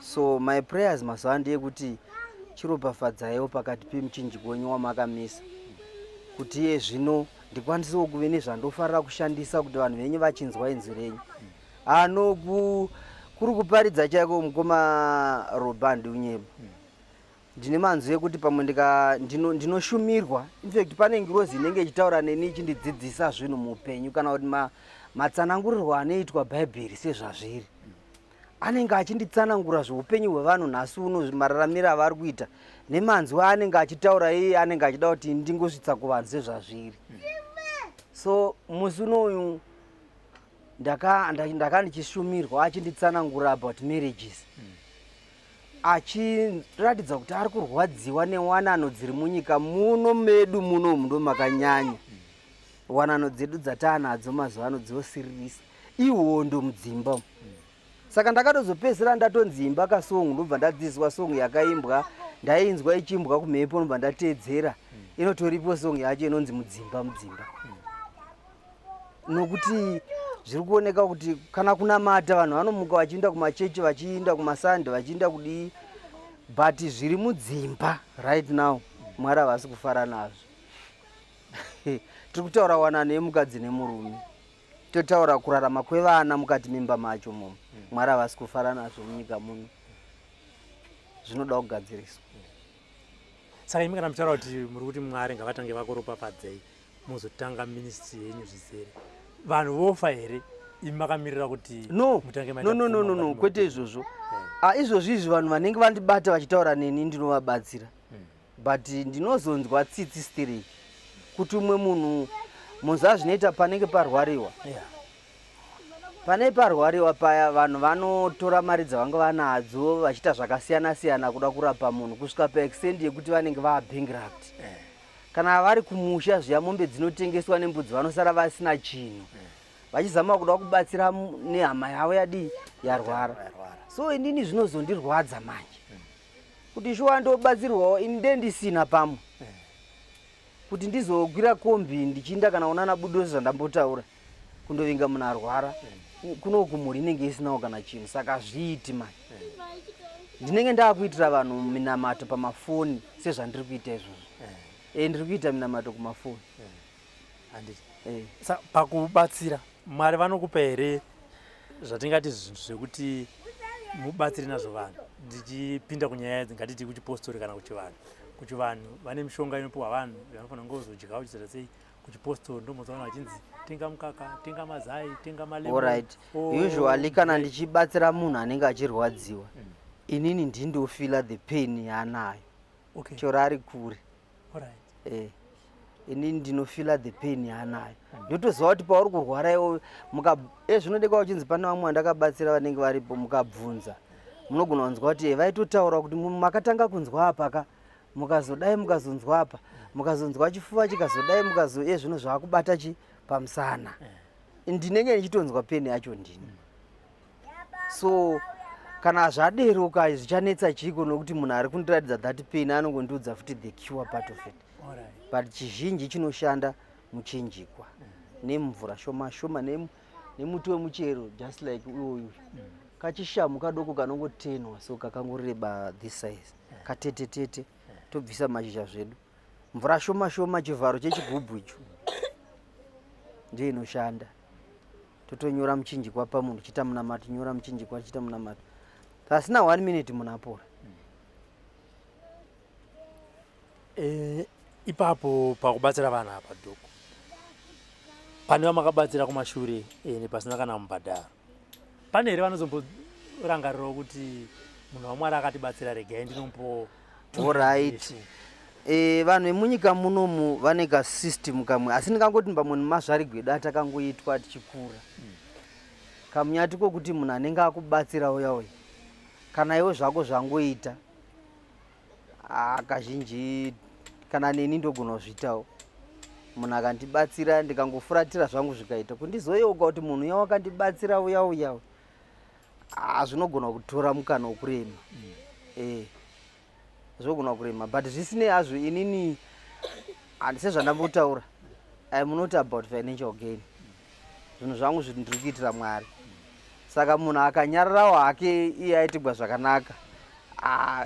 So my prayers mazuva ndeyekuti chiropafadzaiwo pakati pemuchinjiko wenyu wamakamisa, kuti iye zvino ndikwanisewo kuve nezvandofarira kushandisa kuti vanhu venyu vachinzwa inzwi renyu. Ano kuri kuparidza chaiko, mukoma Roba, ndiunyeba. Ndine manzwi ekuti pamwe ndinoshumirwa. Infact, pane ngirozi inenge ichitaura neni ichindidzidzisa zvinhu muupenyu, kana kuti matsanangurirwo anoitwa Bhaibheri sezvazviri. Anenge achinditsanangura zveupenyu hwevanhu nhasi uno, mararamiro avari kuita, nemanzwi aanenge achitaura iye anenge achida kuti ndingosvitsa kuvanhu sezvazviri. So musi unoyu ndaka ndichishumirwa achinditsanangura about marriages, achiratidza kuti ari kurwadziwa newanano dziri munyika muno medu munomu. Ndo makanyanya wanano dzedu dzataanadzo mazuva ano, dzosiririsa, ihondo mudzimba umu. Saka ndakatozopedzisira ndatonzi imba kasong, ndobva ndadzidziswa song yakaimbwa, ndainzwa ichiimbwa kumhepo, ndobva ndateedzera. Inotoripo song yacho inonzi "Mudzimba Mudzimba", nokuti zviri kuoneka kuti kana kunamata vanhu vanomuka vachienda kumachechi, vachienda kumasande, vachienda kudii, but zviri mudzimba right now Mwari havasi kufara nazvo. Tiri kutaura wanano yemukadzi nemurume, totaura kurarama kwevana mukati memba macho momo. Mwari havasi kufara nazvo munyika muno, zvinoda kugadziriswa. Saka imi kana muchitaura kuti muri kuti Mwari ngavatange vakuropafadzei muzotanga ministry yenyu zvizere, vanhu vofa here imi makamirira kuti No. mutange maita No, no, no, pfuma no, no. mukati Kwete izvozvo. Ah, izvozvo izvi vanhu vanenge vandibata vachitaura neni ndinovabatsira, but ndinozonzwa tsitsi stereki kuti umwe munhu muziva zvinoita panenge parwariwa. Pane parwariwa paya, vanhu vanotora mari dzavanga vanadzo vachiita zvakasiyana siyana kuda kurapa munhu, kusvika paextent yekuti vanenge vabankrupt. Kana vari kumusha zviya, mombe dzinotengeswa nembudzi, vanosara vasina chinhu, vachizama kuda kubatsira nehama yavo yadii, yarwara. Yarwara. So inini zvinozondirwadza manje kuti shuwa ndobatsirwawo, ini nde ndisina pamwe kuti ndizokwira kombi ndichiinda kana unana budo zvandambotaura kundovinga munhu arwara. Kunoku mhuri inenge isinawo kana chinhu, saka hazviiti mani. Ndinenge ndaakuitira vanhu minamato pamafoni sezvandiri kuita izvozvo. Ndiri kuita minamato kumafoni. Handiti? E. Sa pakubatsira, Mwari vanokupa here zvatingati zvinhu zvekuti mubatsire nazvo vanhu? Ndichipinda kunyaya dzingatiti kuchipostori kana kuchivanhu. Kuchivanhu vane mishonga inopiwa vanhu vanofanira kunge kuzodya uchizoita sei. Kuchipostori ndombonzwa vanhu vachinzi tenga mukaka, tenga mazai, tenga malemon. Alright. Oh, Usually kana ndichibatsira munhu anenge achirwadziwa, inini ndindofeela the pain yaanayo chero ari kure. Inini ndinofeela the pain yaanayo, ndotoziva kuti pauri kurwara iwo muka zvinodekwa uchinzi pane vamwe vandakabatsira vanenge varipo, mukabvunza munogona kunzwa kuti vaitotaura kuti makatanga kunzwa apaka. Mukazodai mukazonzwa apa, mukazonzwa chifuva chikazodai, mukazo iye zvino zvakubata chi pamusana. Ndinenge ndichitonzwa peni yacho ndini. So kana zvadero ka zvichanetsa chiko nokuti munhu ari kundiratidza that pain anongondiudza futi the cure part of it. But chizhinji chinoshanda muchinjikwa nemvura shoma shoma nemuti wemuchero just like uyoyu kachishamu kadoko kanongotenwa so kakangoreba this size katetetete tobvisa mashizha zvedu mvura shoma shoma chivharo chechigubhu icho ndiyo inoshanda totonyora muchinjikwa pamunhu chiita munamato nyora muchinjikwa chiita munamato pasina one minute munhu apora. Ipapo pakubatsira vanhu apa dhoko pane vamakabatsira kumashure pasina kana mubhadharo, pane here vanozomborangarirawo kuti munhu waMwari akatibatsira, regai ndinombo? Alright, vanhu vemunyika munomu vane kasystem kamwe, asi ndingangoti pamwe nemazvarigwe edu atakangoitwa tichikura, kamunyati kokuti munhu anenge akubatsira uya uya, kana iwe zvako zvangoita, kazhinji kana neni ndogona kuzviitawo. Munhu akandibatsira ndikangofuratira zvangu zvikaita kundizoyeuka kuti munhu uya wakandibatsira uya uya, zvinogona kutora mukana wokurema. Zvinogona kurema, but zvisinei hazvo, inini sezvandambotaura, I'm not about financial gain. Zvinhu zvangu ndiri kuitira Mwari, saka munhu akanyararawo hake iye aitigwa zvakanaka.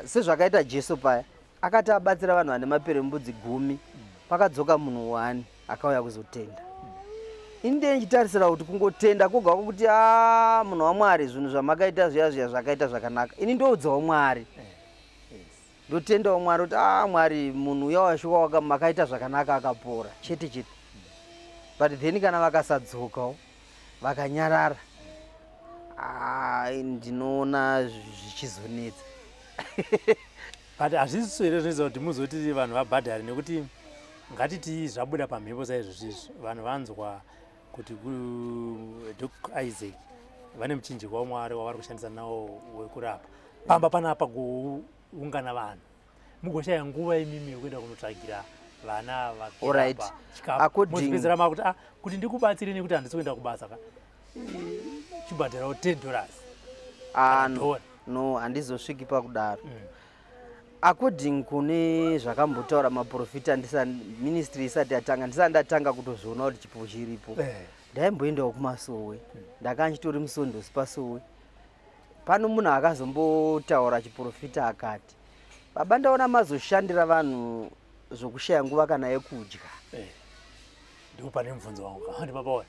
Sezvakaita Jesu paya akati abatsira vanhu vane maperembudzi 10, pakadzoka munhu wani akauya kuzotenda. Ini ndiye ndichitarisira kuti kungotenda kwoga kwokuti a munhu waMwari, zvinhu zvamakaita zviya zviya zvakaita zvakanaka, ini ndoudzawo Mwari, ndotendawo Mwari kuti a Mwari, munhu uya washuka makaita zvakanaka akapora chete chete. But then kana vakasadzokawo vakanyarara, ndinoona zvichizonetsa. But hazvisiso here zvinoita kuti muzoti vanhu vabhadhare? Nekuti ngatiti zvabuda pamhepo saizvozvizvi, vanhu vanzwa kuti Doc Isaac vane muchinjikwa waMwari wavari kushandisa nawo wekurapa pamba panapa, kuungana vanhu, mugoshaya nguva imimi yekuenda kunotsvagira vana chikafu, makuti ah, kuti ndikubatsire nekuti handisi kuenda kubasa ka, chibhadharawo $10. Ah, no, no, handizosviki pakudaro. According kune zvakambotaura maprofita, ministry isati yatanga, ndisati ndatanga kutozviona kuti chipo chiripo, ndaimboendawo kumasowe. Ndakanga ndichitori musondosi pasowe pano. Munhu akazombotaura chiprofita akati, "Baba, ndaona mazoshandira vanhu zvokushaya nguva kana yekudya." Ndipo pane mubvunzo wangu ndipapaona.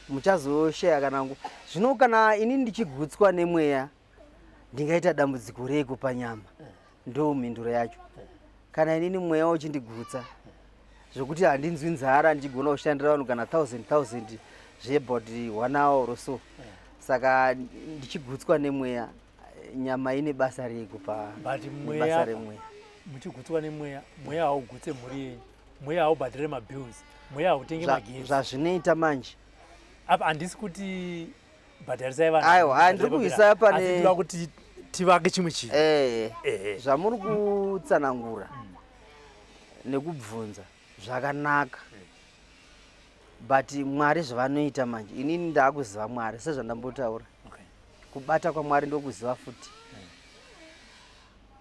Muchazoshaya kana nguva. Zvino kana ini ndichigutswa nemweya, ndingaita dambudziko reiko panyama? Ndo mhinduro yacho. Kana inini mweya uchindigutsa zvokuti handinzwi nzara, ndichigona kushandira vanhu kana thousand thousand zveabout one hour or so, saka ndichigutswa nemweya, nyama ine basa reiko pa But nebasa mweya remweya? Muchigutswa nemweya, mweya haugutse mhuri yenyu, mweya haubhadhire mabills, mweya hautenge magetsi. Zvazvinoita manje Apa handisi kuti bhadharisai vanhu. Aiwa, handiri kuisa Asi ndinoda kuti tivake chimwe chinhu. Zvamuri kutsanangura nekubvunza zvakanaka, but Mwari zvavanoita manje, inini ndaakuziva Mwari sezvandambotaura. Kubata kwaMwari ndokuziva futi.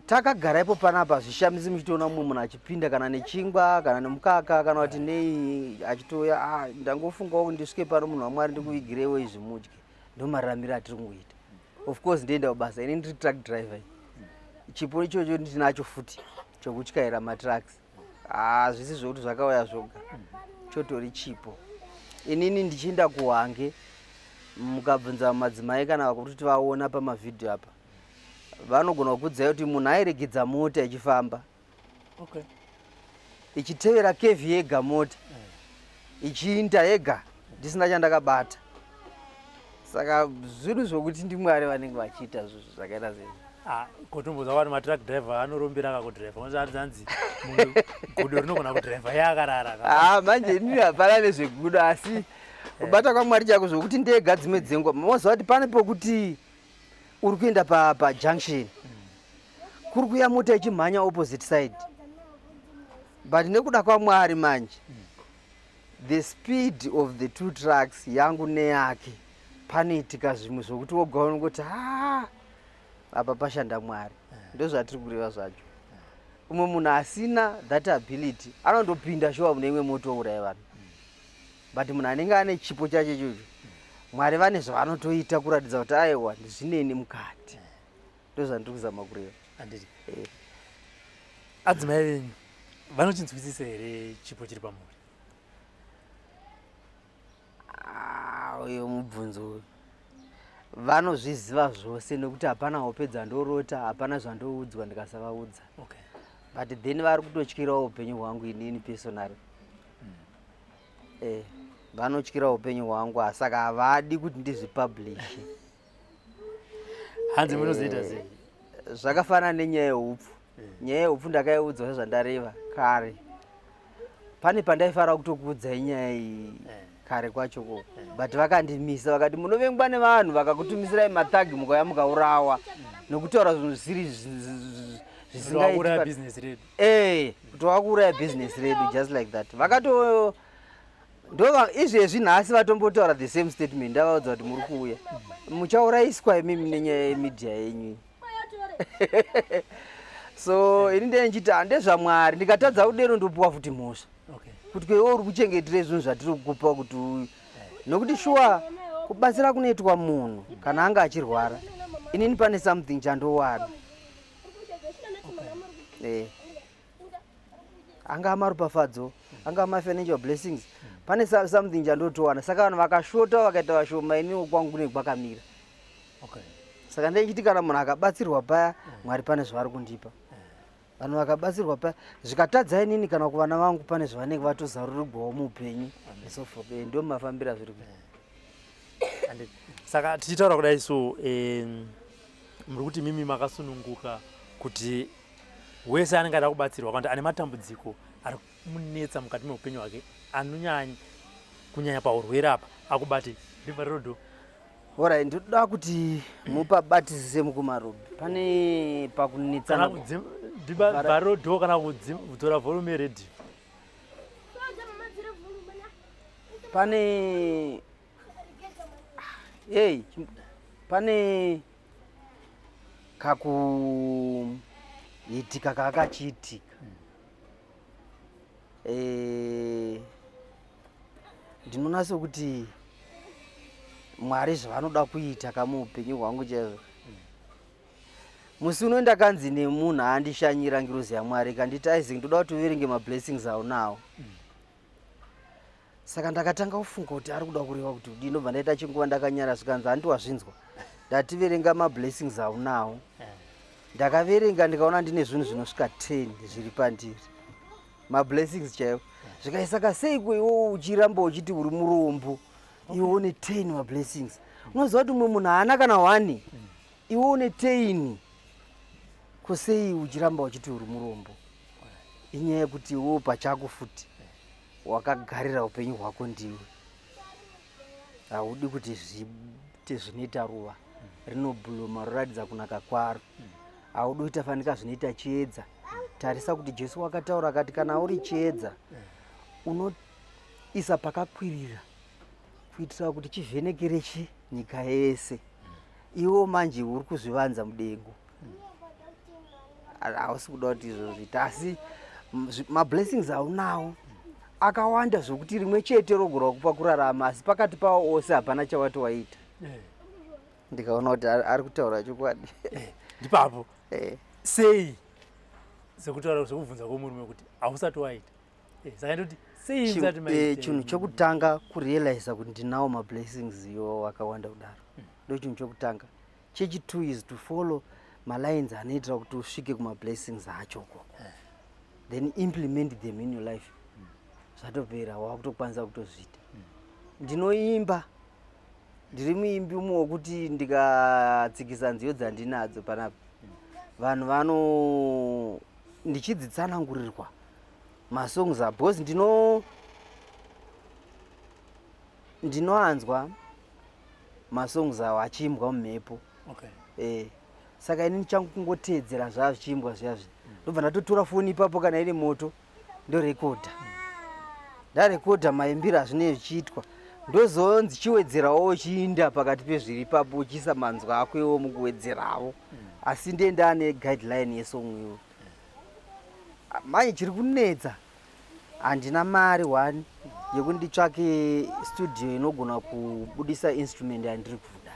Takagara ipo panapa, zvishamisi muchitoona mumwe munhu achipinda kana nechingwa kana nemukaka kana kuti nei, achitouya, "Ah, ndangofungawo ndisvike pano, munhu waMwari, ndikuvigireiwo izvi mudye." Ndo mararamiro atiri kungoita. Of course ndoenda kubasa, ini ndiri truck driver. Chipo ichocho ndinacho futi chokutyaira matrucks. Ah, zvisi zvokuti zvakauya zvoga, chotori chipo. Inini ndichienda kuHwange, mukabvunza madzimai kana kuti vaona pamavhidhiyo apa, vanogona kukudzai kuti munhu airegedza mota ichifamba ichitevera curve yega, mota ichiinda yega ndisina chandakabata. Saka zvinhu zvokuti ndiMwari vanenge vachiita zvinhu zvakaita sei. Ah, kotombodza vanhu, matruck driver anorombera kakudhiraivha, anzi munhu gudo rinogona kudhiraivha yakarara. Ah, manje inini hapana nezvegudo, asi kubata kwaMwari chako zvokuti ndega dzimwe dzenguva moziva kuti pane pokuti uri kuenda pajunction. Kuri kuya mota ichimhanya opposite side, but nekuda kwaMwari manje, the speed of the two trucks, yangu neyake, panoitika zvimwe zvokuti woga unongoti, "Ha, apa pashanda Mwari." Ndozvatiri kureva zvacho. Umwe munhu asina that ability anondopinda shuwa mune imwe moto, ouraya vanhu, but munhu anenge ane chipo chacho ichocho, Mwari vane zvavanotoita kuratidza kuti aiwa, zvineni mukati. Ndozvandiri kuzama kureva. Handiti. Adzimai venyu vanochinzwisisa here chipo chiri pamuri? Ah, uyo mubvunzo uyu, vanozviziva zvose nekuti hapana hope dzandorota, hapana zvandoudzwa ndikasavaudza. But then vari kutotyirawo upenyu hwangu inini personally. Vanotyira upenyu hwangu, saka havadi kuti ndizvipublishe. Hanzi munozoita sei? Zvakafanana nenyaya yeupfu. Nyaya yeupfu ndakaiudzwa sezvandareva kare. Pane pandaifanira kutokuudzai nyaya iyi kare kwacho ko, but vakandimisa, vakati munovengwa nevanhu, vakakutumisirai mathagi, mukauya mukaurawa nokutaura zvinhu zvisiri Wakuuraya zvisingaiti. Business redu. Kuti wakuuraya business redu just like that. Vakato ndova izvezvi nhasi vatombotaura the same statement. Ndavaudza kuti muri kuuya muchaurayiswa imimi nenyaya yemedia yenyu iyi. So ini ndee ndichiti handezvaMwari, ndikatadza kudero ndopuwa futi mhosva kuti kweiwe uri kuchengetere zvinhu zvatiri kukupa kuti nokuti shuwa kubatsira kunoitwa munhu kana anga achirwara, inini pane something chandowana. Anga maropafadzo, anga mafinancial blessings, pane something chandotowana. Saka vanhu vakashota, vakaita vashoma, inini kwangu kune kwakamira. Saka ndechiti kana munhu akabatsirwa paya, Mwari pane zvavari kundipa. Vanhu vakabatsirwa paya, zvikatadza inini kana kuvana vangu, pane zvavanenge vatozarurirwawo muupenyu and so forth. Ndo mafambiro azviri kuita. Saka tichitaura kudai so, muri kuti mimi makasununguka kuti wese anenge ada kubatsirwa kana kuti ane matambudziko ari kumunetsa mukati meupenyu hwake, anonyanya kunyanya paurwere apa, akubate ndivharerodo? Alright, ndinoda kuti mupabatisise mukumarubi pane Kana pakunetsana. Ndivharerodo kana kudzora volume yeredhiyo. Pane, hey, pane kakuitika kaakachiitika. Ndinoona sekuti Mwari zvavanoda kuita kamuupenyu hwangu chaizvo. Musi uno ndakanzi nemunhu aandishanyira, ngirozi yaMwari ikanditi, "Isaac, ndoda kuti uverenge mablessings aunawo." Saka ndakatanga kufunga kuti ari kuda kureva kuti kudii. Ndobva ndaita chinguva ndakanyara. Zvikanzi, "Handi wazvinzwa, ndativerenga mablessings aunawo." Ndakaverenga, ndikaona ndine zvinhu zvinosvika 10 zviri pandiri, mablessings chaiwo. Zvikaisaka seiko iwo uchiramba uchiti uri murombo, iwe une 10 mablessings? Unoziva kuti umwe munhu haana kana 1, iwe une 10, kusei uchiramba uchiti uri murombo? Inyaya yekuti iwewo pachako futi wakagarira upenyu hwako ndiwe, haudi kuti zviite zvinoita ruva rinobhuluma roratidza kunaka kwaro. Haudi kuita fanika zvinoita chiedza. Tarisa kuti Jesu wakataura akati kana uri chiedza unoisa pakakwirira kuitira kuti chivhenekere chi nyika yese. Iwo manje uri kuzvivanza mudengo, hausi kuda kuti izvo zviita. Asi mablessings aunawo akawanda zvokuti rimwe chete rogona kupa kurarama, asi pakati pawo ose hapana chawati waita. Ndikaona kuti ari kutaura chokwadi. Ndipapo. Sei sekutaura, sekubvunza kwomurume kuti hausati waita, saka ndoti sei musati maita? Chinhu chokutanga kurealiza kuti ndinawo mablessings iwo akawanda kudaro, ndo chinhu chokutanga. Chechi2 is to follow malines anoitira kuti usvike kumablessings acho ukoko, then implement them in your life. Zvatopera, wakutokwanisa kutozviita. Ndinoimba, ndiri muimbi umwe wokuti ndikatsikisa nziyo dzandinadzo panapa, vanhu vano ndichidzitsanangurirwa masongs a, because ndinoanzwa masongs awo achiimbwa mumhepo. Saka inini changu kungoteedzera zvaa zvichiimbwa zviya zviya, ndobva ndatotora foni ipapo, kana iri moto ndorekodha, ndarekodha maimbiro azvinee zvichiitwa, ndozonzi chiwedzerawo, uchiinda pakati pezviri ipapo, uchiisa manzwi ako iwo mukuwedzerawo, asi ndiye ndaane guideline yesong iwo. Manje chiri kunetsa, handina mari one yekuti nditsvake studio inogona kubudisa instrument yandiri kuda.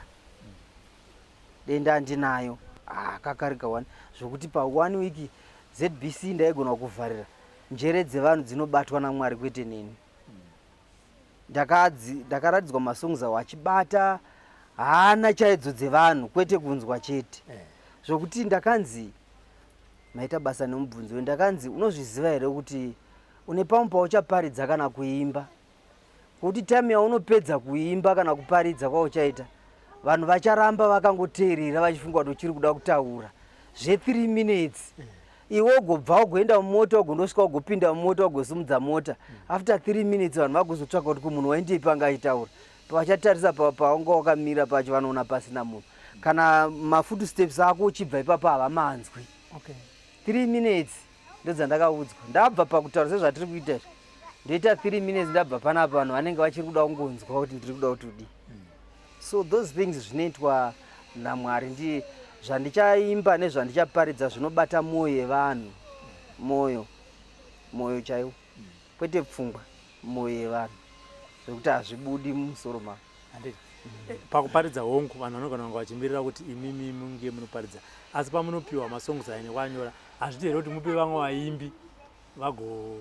Denda handinayo. Ah, kakarika one zvokuti pa one week ZBC ndaigona kuvharira. Njere dzevanhu dzinobatwa naMwari, kwete neni. Ndakaratidzwa masongs awo achibata hana chaidzo dzevanhu, kwete kunzwa chete, zvokuti ndakanzi, maita basa nemubvunzo uyu, ndakanzi, "Unozviziva here kuti une pamwe pauchaparidza kana kuimba, kuti time yaunopedza kuimba kana kuparidza kwauchaita, vanhu vacharamba vakangoteerera vachifunga kuti uchiri kuda kutaura zve3 minutes? Iwe ugobva, ugoenda mumota, ugondosvika, ugopinda mumota, ugosumudza mota. After 3 minutes vanhu vagozotsvaka kuti kumunhu waindipi anga achitaura. Vachatarisa paunga wakamira pacho, vanoona pasina munhu. Kana mafootsteps ako uchibva ipapo havamanzwi." 3 minutes ndodzandakaudzwa. Ndabva pakutaura sezvatiri kuita izvi, ndoita 3 minutes ndabva panapa, vanhu vanenge vachiri kuda kungonzwa kuti ndiri kuda kuti udii. So those things zvinoitwa naMwari. Ndi zvandichaimba nezvandichaparidza zvinobata mwoyo yevanhu, mwoyo, mwoyo chaiwo, kwete pfungwa, mwoyo yevanhu, zvekuti hazvibudi mumusoro mavo. Handiti pakuparidza, hongu, vanhu vanogona kunge vachimirira kuti imimi munge munoparidza, asi pamunopiwa masongs aya nekuanyora, hazviti here kuti mupe vamwe vaimbi vago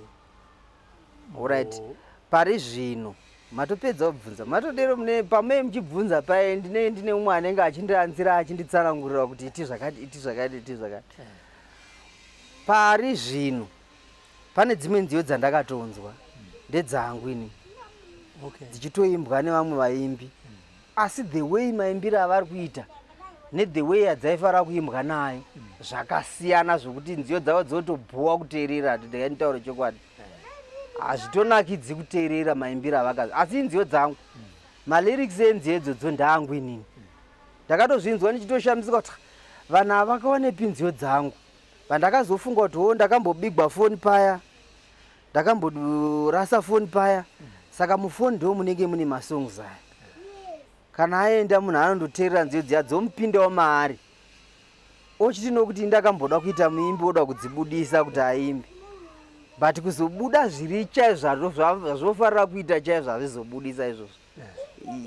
Alright, pari zvino matopedza kubvunza, matodero mune pamwe muchibvunza paye, ndine umwe anenge achindianzira, achinditsanangurira kuti iti zvakati, iti zvakati, iti zvakati. Pari zvino pane dzimwe nziyo dzandakatonzwa ndedzangu ini dzichitoimbwa nevamwe vaimbi, asi the way maimbiro avari kuita nethe way yadzaifanira kuimbwa nayo zvakasiyana, zvokuti nziyo dzavo dzotobhowa kuteerera. Nditaure chokwadi, hazvitonakidzi kuteerera maimbiro avakazi, asi inziyo dzangu, malyrics enziyo idzodzo ndangu inini. Ndakatozvinzwa ndichitoshamisika kuti vanhu ava vakawanepi nziyo dzangu. Vandakazofunga kuti o, ndakambobigwa foni paya, ndakamborasa foni paya, saka mufoni ndo munenge mune masongs aya. Kana aenda, munhu anondoteerera nziyo dziya, dzomupindawo maari, ochiti nokuti ndakamboda kuita muimbi, oda kudzibudisa kuti aimbe, but kuzobuda zviri chaizvo zvazvofanira kuita chaizvo hazvizobudisa izvozvo.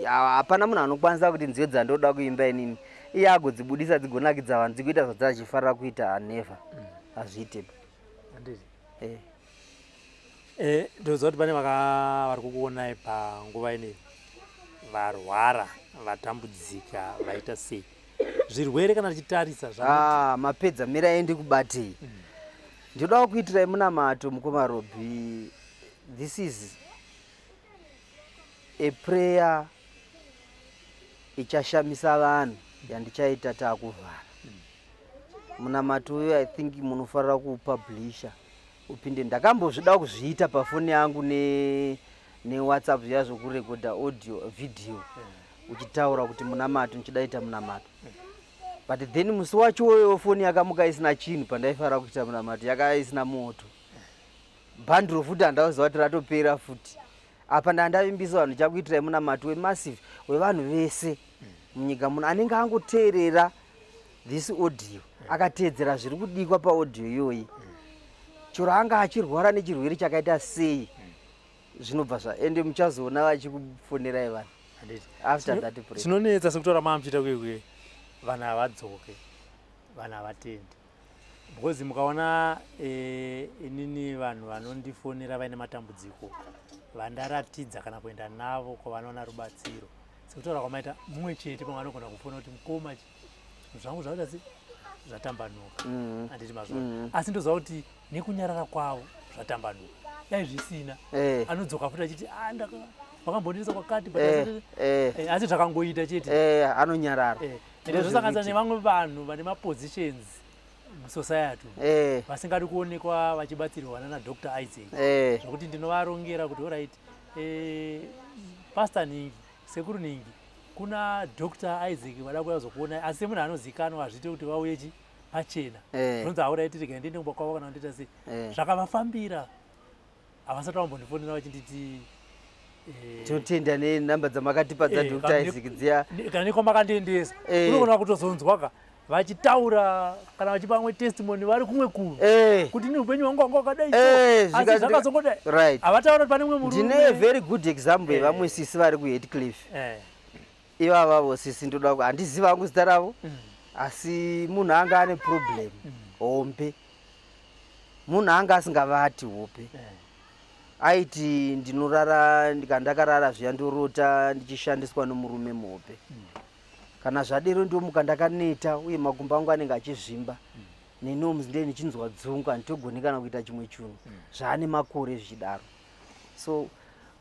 Hapana munhu anokwanisa kuti nziyo dzandoda kuimba inini iye agodzibudisa dzigonakidza vanhu, dzigoita zvadzachifanira kuita. Never, hazviitepo. Handiti ndoziva kuti pane vari kukuonai panguva ineyi, varwara, vatambudzika, vaita sei, zvirwere kana tichitarisa. Ah, mapedza, mirai ndikubatei. Ndinoda kukuitirai munamato, mukoma Robi. This is a prayer ichashamisa vanhu yandichaita taakuvhara. Munamato uyo, I think munofanira kuupublisha upinde. Ndakambozvida kuzviita pafoni yangu neWhatsApp zviya zvokurekodha audio, video, uchitaura kuti munamato, ndichidaita munamato, but then musi wacho woyo foni yakamuka isina chinhu. Pandaifanira kuita munamato yaka isina moto, bhandiro futi handauziva kuti ratopera futi. Apa ndandavimbisa vanhu chakuitirai munamato wemassive wevanhu vese munyika muno anenge angoteerera this audio, akateedzera zviri kudikwa paaudio iyoyi, chero anga achirwara nechirwere chakaita sei, zvinobva zva ende muchazoona vachikufonerai vanhu Handiti after that prayer. Chinonetsa, sekutaura maamuchiita kuye, vanhu havadzoke, vanhu havatendi, because mukaona inini vanhu vanondifonera vaine matambudziko vandaratidza kana kuenda navo kwavanoona rubatsiro, sekutaura kwamaita, mumwe chete pamwe anogona kufona kuti, "Mukoma, zvangu zvaita se zvatambanuka." Handiti mazvona? Asi ndoziva kuti nekunyarara kwavo zvatambanuka. Dai zvisina, anodzoka futi achiti, "Ah, wakambondirisa kwakati," but asi zvakangoita chete. Anonyarara. Ende zvosanganisa nevamwe vanhu vane mapositions musociety vasingadi kuonekwa vachibatsirwa nana Dr Isaac, zvokuti ndinovarongera kuti, "Alright, Pastor Ningi, Sekuru Ningi, Kuna Dr Isaac vada kuuya kuzokuonai, asi munhu anozikanwa hazviite kuti vauye chi pachena. Zvinonzi hauraiti rega ndiende kumba kwavo kana kundiita sei. Zvakavafambira, havasati vambondifonera vachinditi Tinotenda nenhamba dzamakatipa dzaDr Isaac dziya. Kana nekwamakandiendesa. Unogona kutozonzwa ka vachitaura kana vachipa vamwe testimony vari kumwe kuno kuti ni upenyu hwangu hwanga hwakadai so, asi zvakazongodai. Havataura kuti pane mumwe murume. Ndine very good example yevamwe sisi vari kuHeadcliff. Ivavavo sisi ndoda handizivi hangu zita ravo, asi munhu anga ane problem hombe, munhu anga asingavati hope. Aiti ndinorara, ndakarara zviya ndorota ndichishandiswa nomurume muhope. Kana zvadero ndomuka ndakaneta, uye makumbo angu anenge achizvimba, neniwo ndee ndichinzwa dzungu, handitogoni kana kuita chimwe chinhu. Zvaane makore zvichidaro. So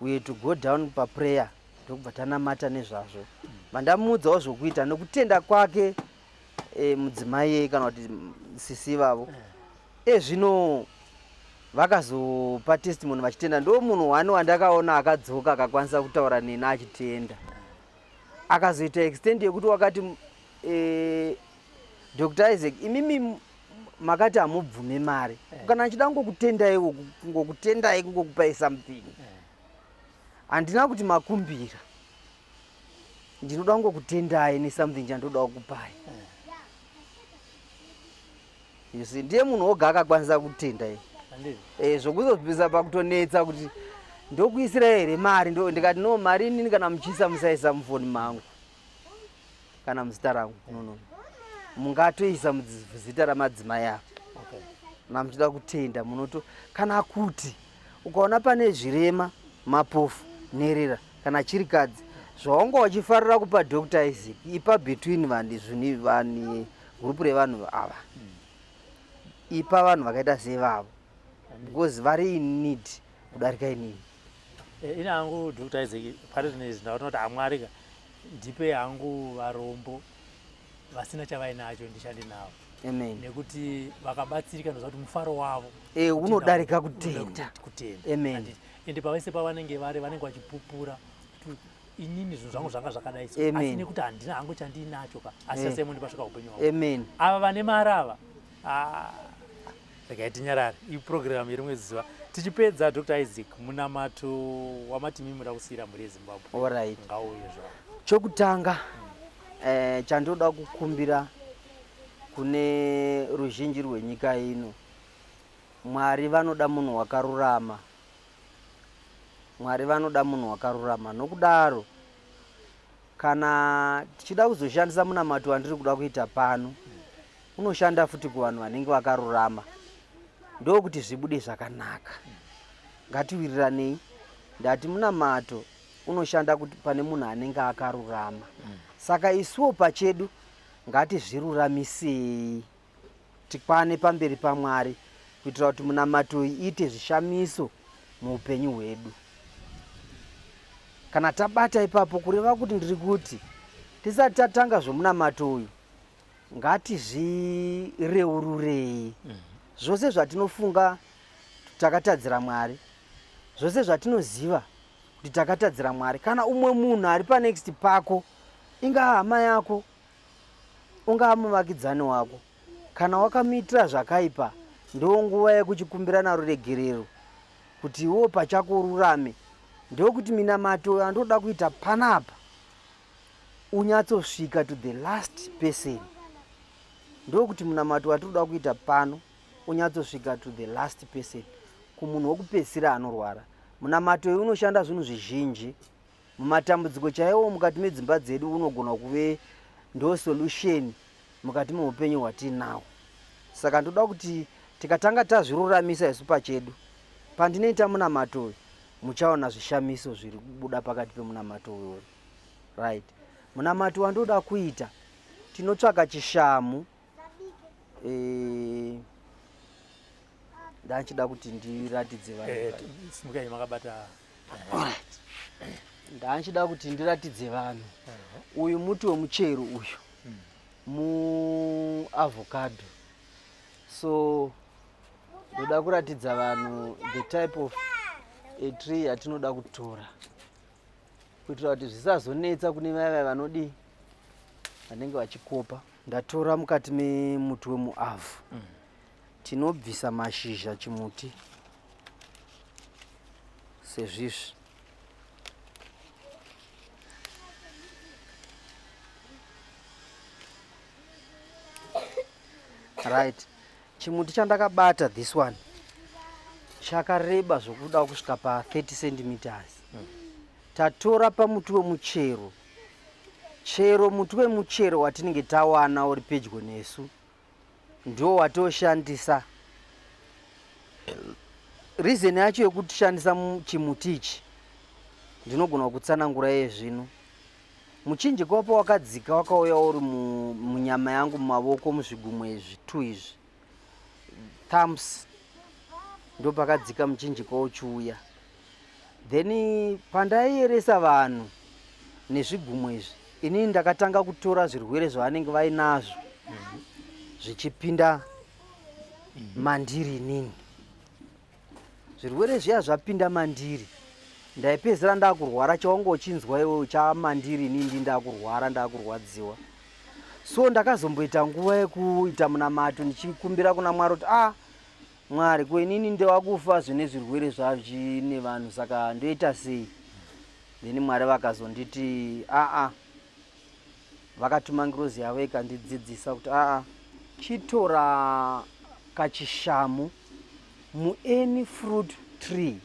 we had to go down paprayer, ndokubva tanamata nezvazvo. Vandamuudzawo zvokuita nokutenda kwake, mudzimai kana kuti sisi ivavo. Ezvino vakazopa testimony vachitenda. Ndo munhu wani wandakaona akadzoka akakwanisa kutaura neni achitenda. Akazoita extent yekuti wakati, "Dr Isaac, imimi makati hamubvume mari. Kana achida ngokutendai, ngokutendai, kungokupai something. Handina kuti makumbira, ndinoda kungokutendai nesomething chandoda kukupai." You see, ndiye munhu woga akakwanisa kutenda iye. Handizvo? Zvokuzobvisa pakutonetsa kuti ndokuisira here mari, ndo ndikati, "No, mari inini kana muchiisa musaisa mufoni mangu kana muzita rangu. No, no, mungatoisa muzita ramadzimai avo." Kana muchida kutenda munoto, kana kuti ukaona pane zvirema, mapofu, nherera kana chirikadzi, zvaunga uchifarira kupa Dr Isaac, ipa between vanhu zvini, vanhu, gurupu revanhu ava. Ipa vanhu vakaita sevavo because vari in need kudarika inini. Ine hangu Dr Isaac, pari zvino izvi ndaona kuti hamwari ka ndipe hangu varombo vasina chavainacho ndishande navo. Amen. Nekuti vakabatsirika ndoziva kuti mufaro wavo Unodarika kutenda. Kutenda. Amen. Handiti? Ende pavese pavanenge vari, vanenge vachipupura kuti inini zvinhu zvangu zvanga zvakadai so, Amen. asi nekuti handina hangu chandiinacho ka, asi chasai pasvika upenyu hwangu. Amen. Ava vane mari ava, ah, regai tinyarare, iprogram yerimwe zuva. Tichipedza, Dr Isaac, munamato wamati mimi muda kusiyira mhuri yeZimbabwe ngauye zvavo. Chokutanga chandoda kukumbira kune ruzhinji rwenyika ino, Mwari vanoda munhu wakarurama. Mwari vanoda munhu wakarurama. Nokudaro kana tichida kuzoshandisa munamato wandiri kuda kuita pano, unoshanda futi kuvanhu vanenge vakarurama, ndokuti zvibude zvakanaka. Ngatiwiriranei. Ndati munamato unoshanda kuti pane munhu anenge akarurama. Saka isuwo pachedu ngatizviruramisei, tikwane pamberi paMwari, kuitira kuti munamato iyi iite zvishamiso muupenyu hwedu. Kana tabata ipapo, kureva kuti ndiri kuti tisati tatanga zvomunamato uyu, ngatizvireururei zvose zvatinofunga takatadzira Mwari, zvose zvatinoziva kuti takatadzira Mwari. Kana umwe munhu ari panext pako, ingaa hama yako, ungaa muvakidzani wako, kana wakamuitira zvakaipa, ndo nguva yekuchikumbirana ruregerero kuti iwewo pachako ururame. Ndokuti minamato yandoda kuita panapa unyatsosvika to the last person. Ndokuti munamato watinoda kuita pano unyatsosvika to the last person, kumunhu wokupedzisira anorwara. Munamato uyu unoshanda zvinhu zvizhinji mumatambudziko chaiwo mukati medzimba dzedu. Unogona kuve ndo solution mukati meupenyu hwatiinawo. Saka ndoda kuti tikatanga tazviruramisa isu pachedu, pandinoita munamato uyu muchaona zvishamiso zviri kubuda pakati pemunamato uyoyo. Right, munamato wandoda kuita, tinotsvaka chishamu. Ndachida kuti ndiratidze vanhu. Simukai makabata. Alright. Ndachida kuti ndiratidze vanhu uyu muti wemuchero uyu, muavocado. So ndoda kuratidza vanhu the type of a tree yatinoda kutora. Kuitira kuti zvisazonetsa kune vaya vaya vanodii vanenge vachikopa. Ndatora mukati memuti wemuavhu. Tinobvisa mashizha chimuti sezvizvi. Right, chimuti chandakabata this one chakareba zvokuda kusvika pa 30 centimeters. Tatora pamuti wemuchero, chero muti wemuchero watinenge tawana uri pedyo nesu ndiwo watoshandisa. Reason yacho yekutishandisa chimuti ichi ndinogona kutsanangura iye zvino. Muchinjikwa wapo wakadzika wakauya uri munyama yangu, mumavoko, muzvigumwe izvi two izvi, thumbs, ndo pakadzika muchinjikwa uchiuya. Then pandaiyeresa vanhu nezvigumwe izvi, inini ndakatanga kutora zvirwere zvavanenge vainazvo zvichipinda mandiri inini. Zvirwere zviya zvapinda mandiri, ndaipedzisira ndakurwara. Chawange uchinzwa iwewe chamandiri, inini ndi ndakurwara, ndakurwadziwa. So ndakazomboita nguva yekuita munamato ndichikumbira kuna Mwari kuti, ah, Mwari, ko inini ndewakufa zvine zvirwere zvazvine vanhu, saka ndoita sei? Then Mwari vakazonditi aa, vakatuma ngirozi yavo ikandidzidzisa kuti aa, chitora kachishamu muany fruit tree,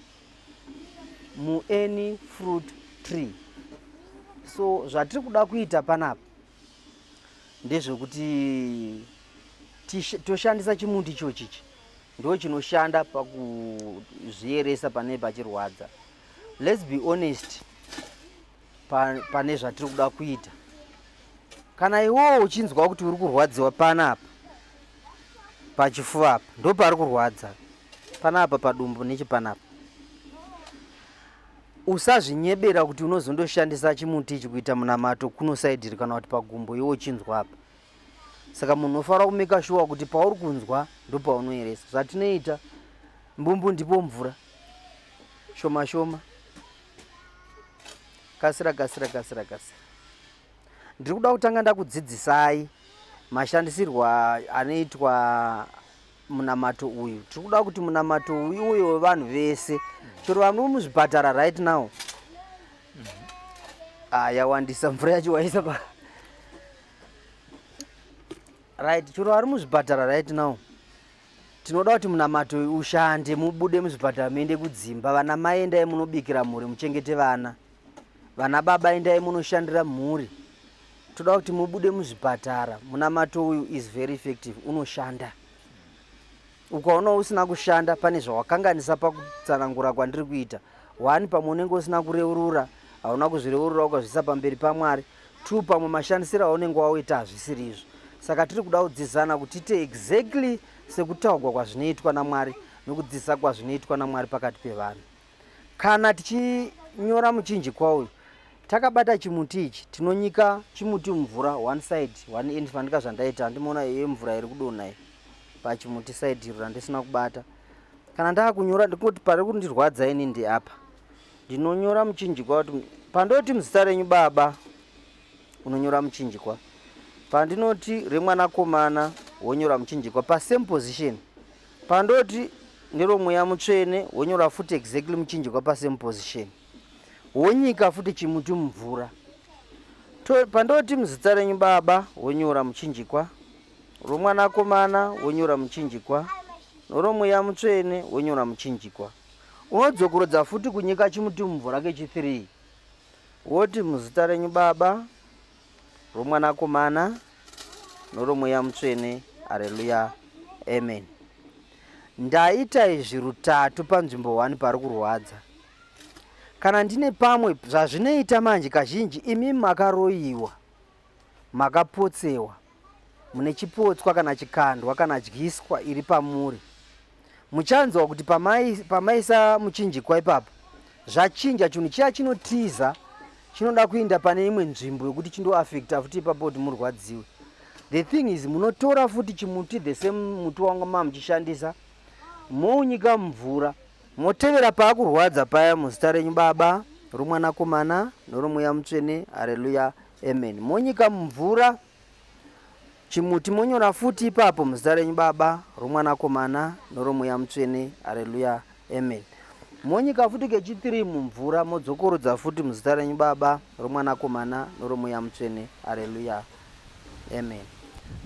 muany fruit tree. So zvatiri kuda kuita panapa ndezvekuti toshandisa chimuti ichochichi, ndo chinoshanda pakuzviyeresa pane pachirwadza. Let's be honest pane zvatiri kuda kuita. Kana iwowo uchinzwa kuti uri kurwadziwa panapa pachifuva apa, ndo pari kurwadza panapa padumbu nechipanapa, usazvinyebera kuti unozondoshandisa chimuti ichi kuita munamato kunosaidhiri kana kuti pagumbo iwo uchinzwa apa. Saka munhu unofanira kumeka shuwa kuti pauri kunzwa ndopaunoeresa. Zvatinoita, mbumbu ndipo mvura shoma shoma, kasira kasira kasira kasira. Ndiri kuda kutanga ndakudzidzisai mashandisirwo anoitwa munamato uyu. Tiri kuda kuti munamato uyu uye wevanhu vese, chero vamwe muzvipatara right now. Ah, yawandisa mvura yacho waisa pa. Right, chero vari muzvipatara right now, tinoda kuti munamato uyu ushande, mubude muzvipatara muende kudzimba. Vana mai, endai munobikira mhuri, muchengete vana. Vana baba, endai munoshandira mhuri. Toda kuti mubude muzvipatara. Munamato uyu is very effective, unoshanda. Ukaona usina kushanda, pane zvawakanganisa pakutsanangura kwandiri kuita. One, pamwe unenge usina kureurura, hauna kuzvireurura ukazviisa pamberi paMwari. Two, pamwe mashandisiro aunenge waoita hazvisiri izvo. Saka tiri kuda kudzidzisana kuti tiite exactly sekutaurwa kwazvinoitwa naMwari nokudzidzisa kwazvinoitwa naMwari pakati pevanhu. Kana tichinyora muchinjikwa uyu takabata chimuti ichi, tinonyika chimuti mumvura one side, one end. Fanika zvandaita, handimuona iye mvura iri kudonha iyi pachimuti side iro randisina kubata. Kana ndaakunyora, ndikoti pari kundirwadza ini ndeapa, ndinonyora muchinjikwa kuti pandoti muzita renyu Baba, unonyora muchinjikwa. Pandinoti remwanakomana, wonyora muchinjikwa pasame position. Pandoti nderomweya mutsvene, wonyora futi exactly muchinjikwa pasame position, wonyika futi chimuti mumvura. Pandoti muzita renyu Baba, wonyora muchinjikwa, romwanakomana wonyora muchinjikwa, noromweya mutsvene wonyora muchinjikwa. Unodzokorodza futi kunyika chimuti mumvura kechi3, woti muzita renyu Baba, romwanakomana noromweya mutsvene, areluya, amen. Ndaita izvi rutatu panzvimbo 1 pari kurwadza. Kana ndine pamwe zvazvinoita manje, kazhinji imi makaroyiwa, makapotsewa, mune chipotswa kana chikandwa kana dyiswa iri pamuri, muchanzwa kuti pamaisa muchinjikwa ipapo zvachinja. Chinhu chiya chinotiza, chinoda kuinda pane imwe nzvimbo yekuti chindoafecta futi ipapo kuti murwadziwe. The thing is, munotora futi chimuti, the same muti wanga maa muchishandisa, mounyika mumvura, motevera paakurwadza paya, muzita renyu Baba, romwanakomana noromweya mutsvene. Hareruya, amen. Monyika mumvura chimuti, monyora futi ipapo muzita renyu Baba, romwanakomana noromweya mutsvene. Hareruya, amen. Monyika futi kechi3 mumvura, modzokorodza futi muzita renyu Baba, romwanakomana noromweya mutsvene. Hareruya, amen.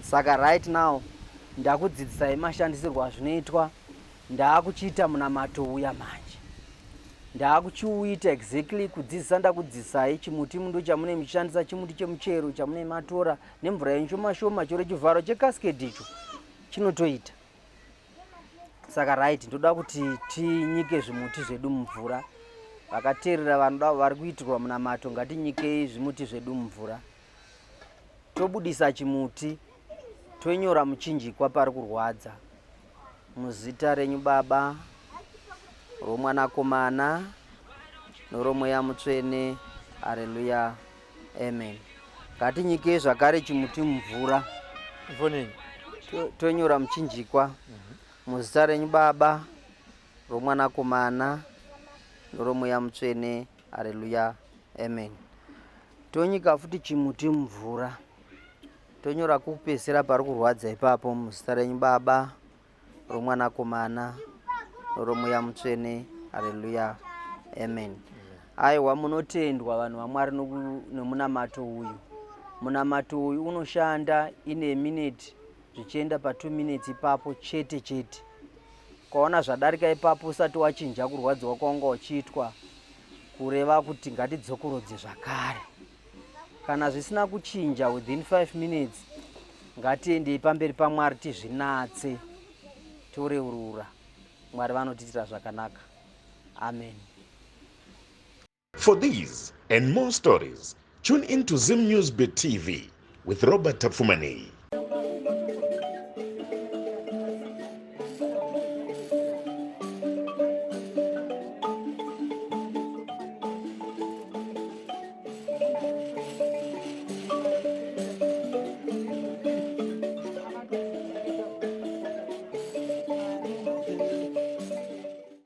Saka right now ndakudzidzisai mashandisirwo azvinoitwa. Ndaakuchiita munamato uya manje, ndaakuchiuita exactly kudzidzisa. Ndakudzidzisai chimuti mundo chamune muchishandisa, chimuti chemuchero chamune matora nemvura yenyu shoma shoma, choro chivharo checasket icho chinotoita. Saka right, ndoda kuti tinyike zvimuti zvedu mumvura. Vakateerera, vanoda, vari kuitirwa munamato, ngatinyikei zvimuti zvedu mumvura. Tobudisa chimuti, tonyora muchinjikwa pari kurwadza, muzita renyu Baba, romwanakomana noromweya mutsvene. Hareruya, amen. Ngatinyikei zvakare chimuti mumvura. Fonei. Tonyora muchinjikwa muzita renyu Baba, romwanakomana noromweya mutsvene. Hareruya, amen. Tonyika futi chimuti mumvura, tonyora kupesera pari kurwadza ipapo, muzita renyu Baba, romwanakomana noromweya mutsvene. Hareruya, amen. Aiwa, munotendwa vanhu vaMwari nemunamato uyu. Munamato uyu unoshanda ine minute zvichienda pa2 minutes ipapo chete chete. Ukaona zvadarika ipapo usati wachinja kurwadziwa kwawanga uchiitwa, kureva kuti ngatidzokorodze zvakare. Kana zvisina kuchinja within 5 minutes, ngatiendei pamberi paMwari, tizvinatse, toreurura. Mwari vanotiitira zvakanaka. Amen. For these and more stories, tune in to Zim News Bit TV with Robert Tafumani.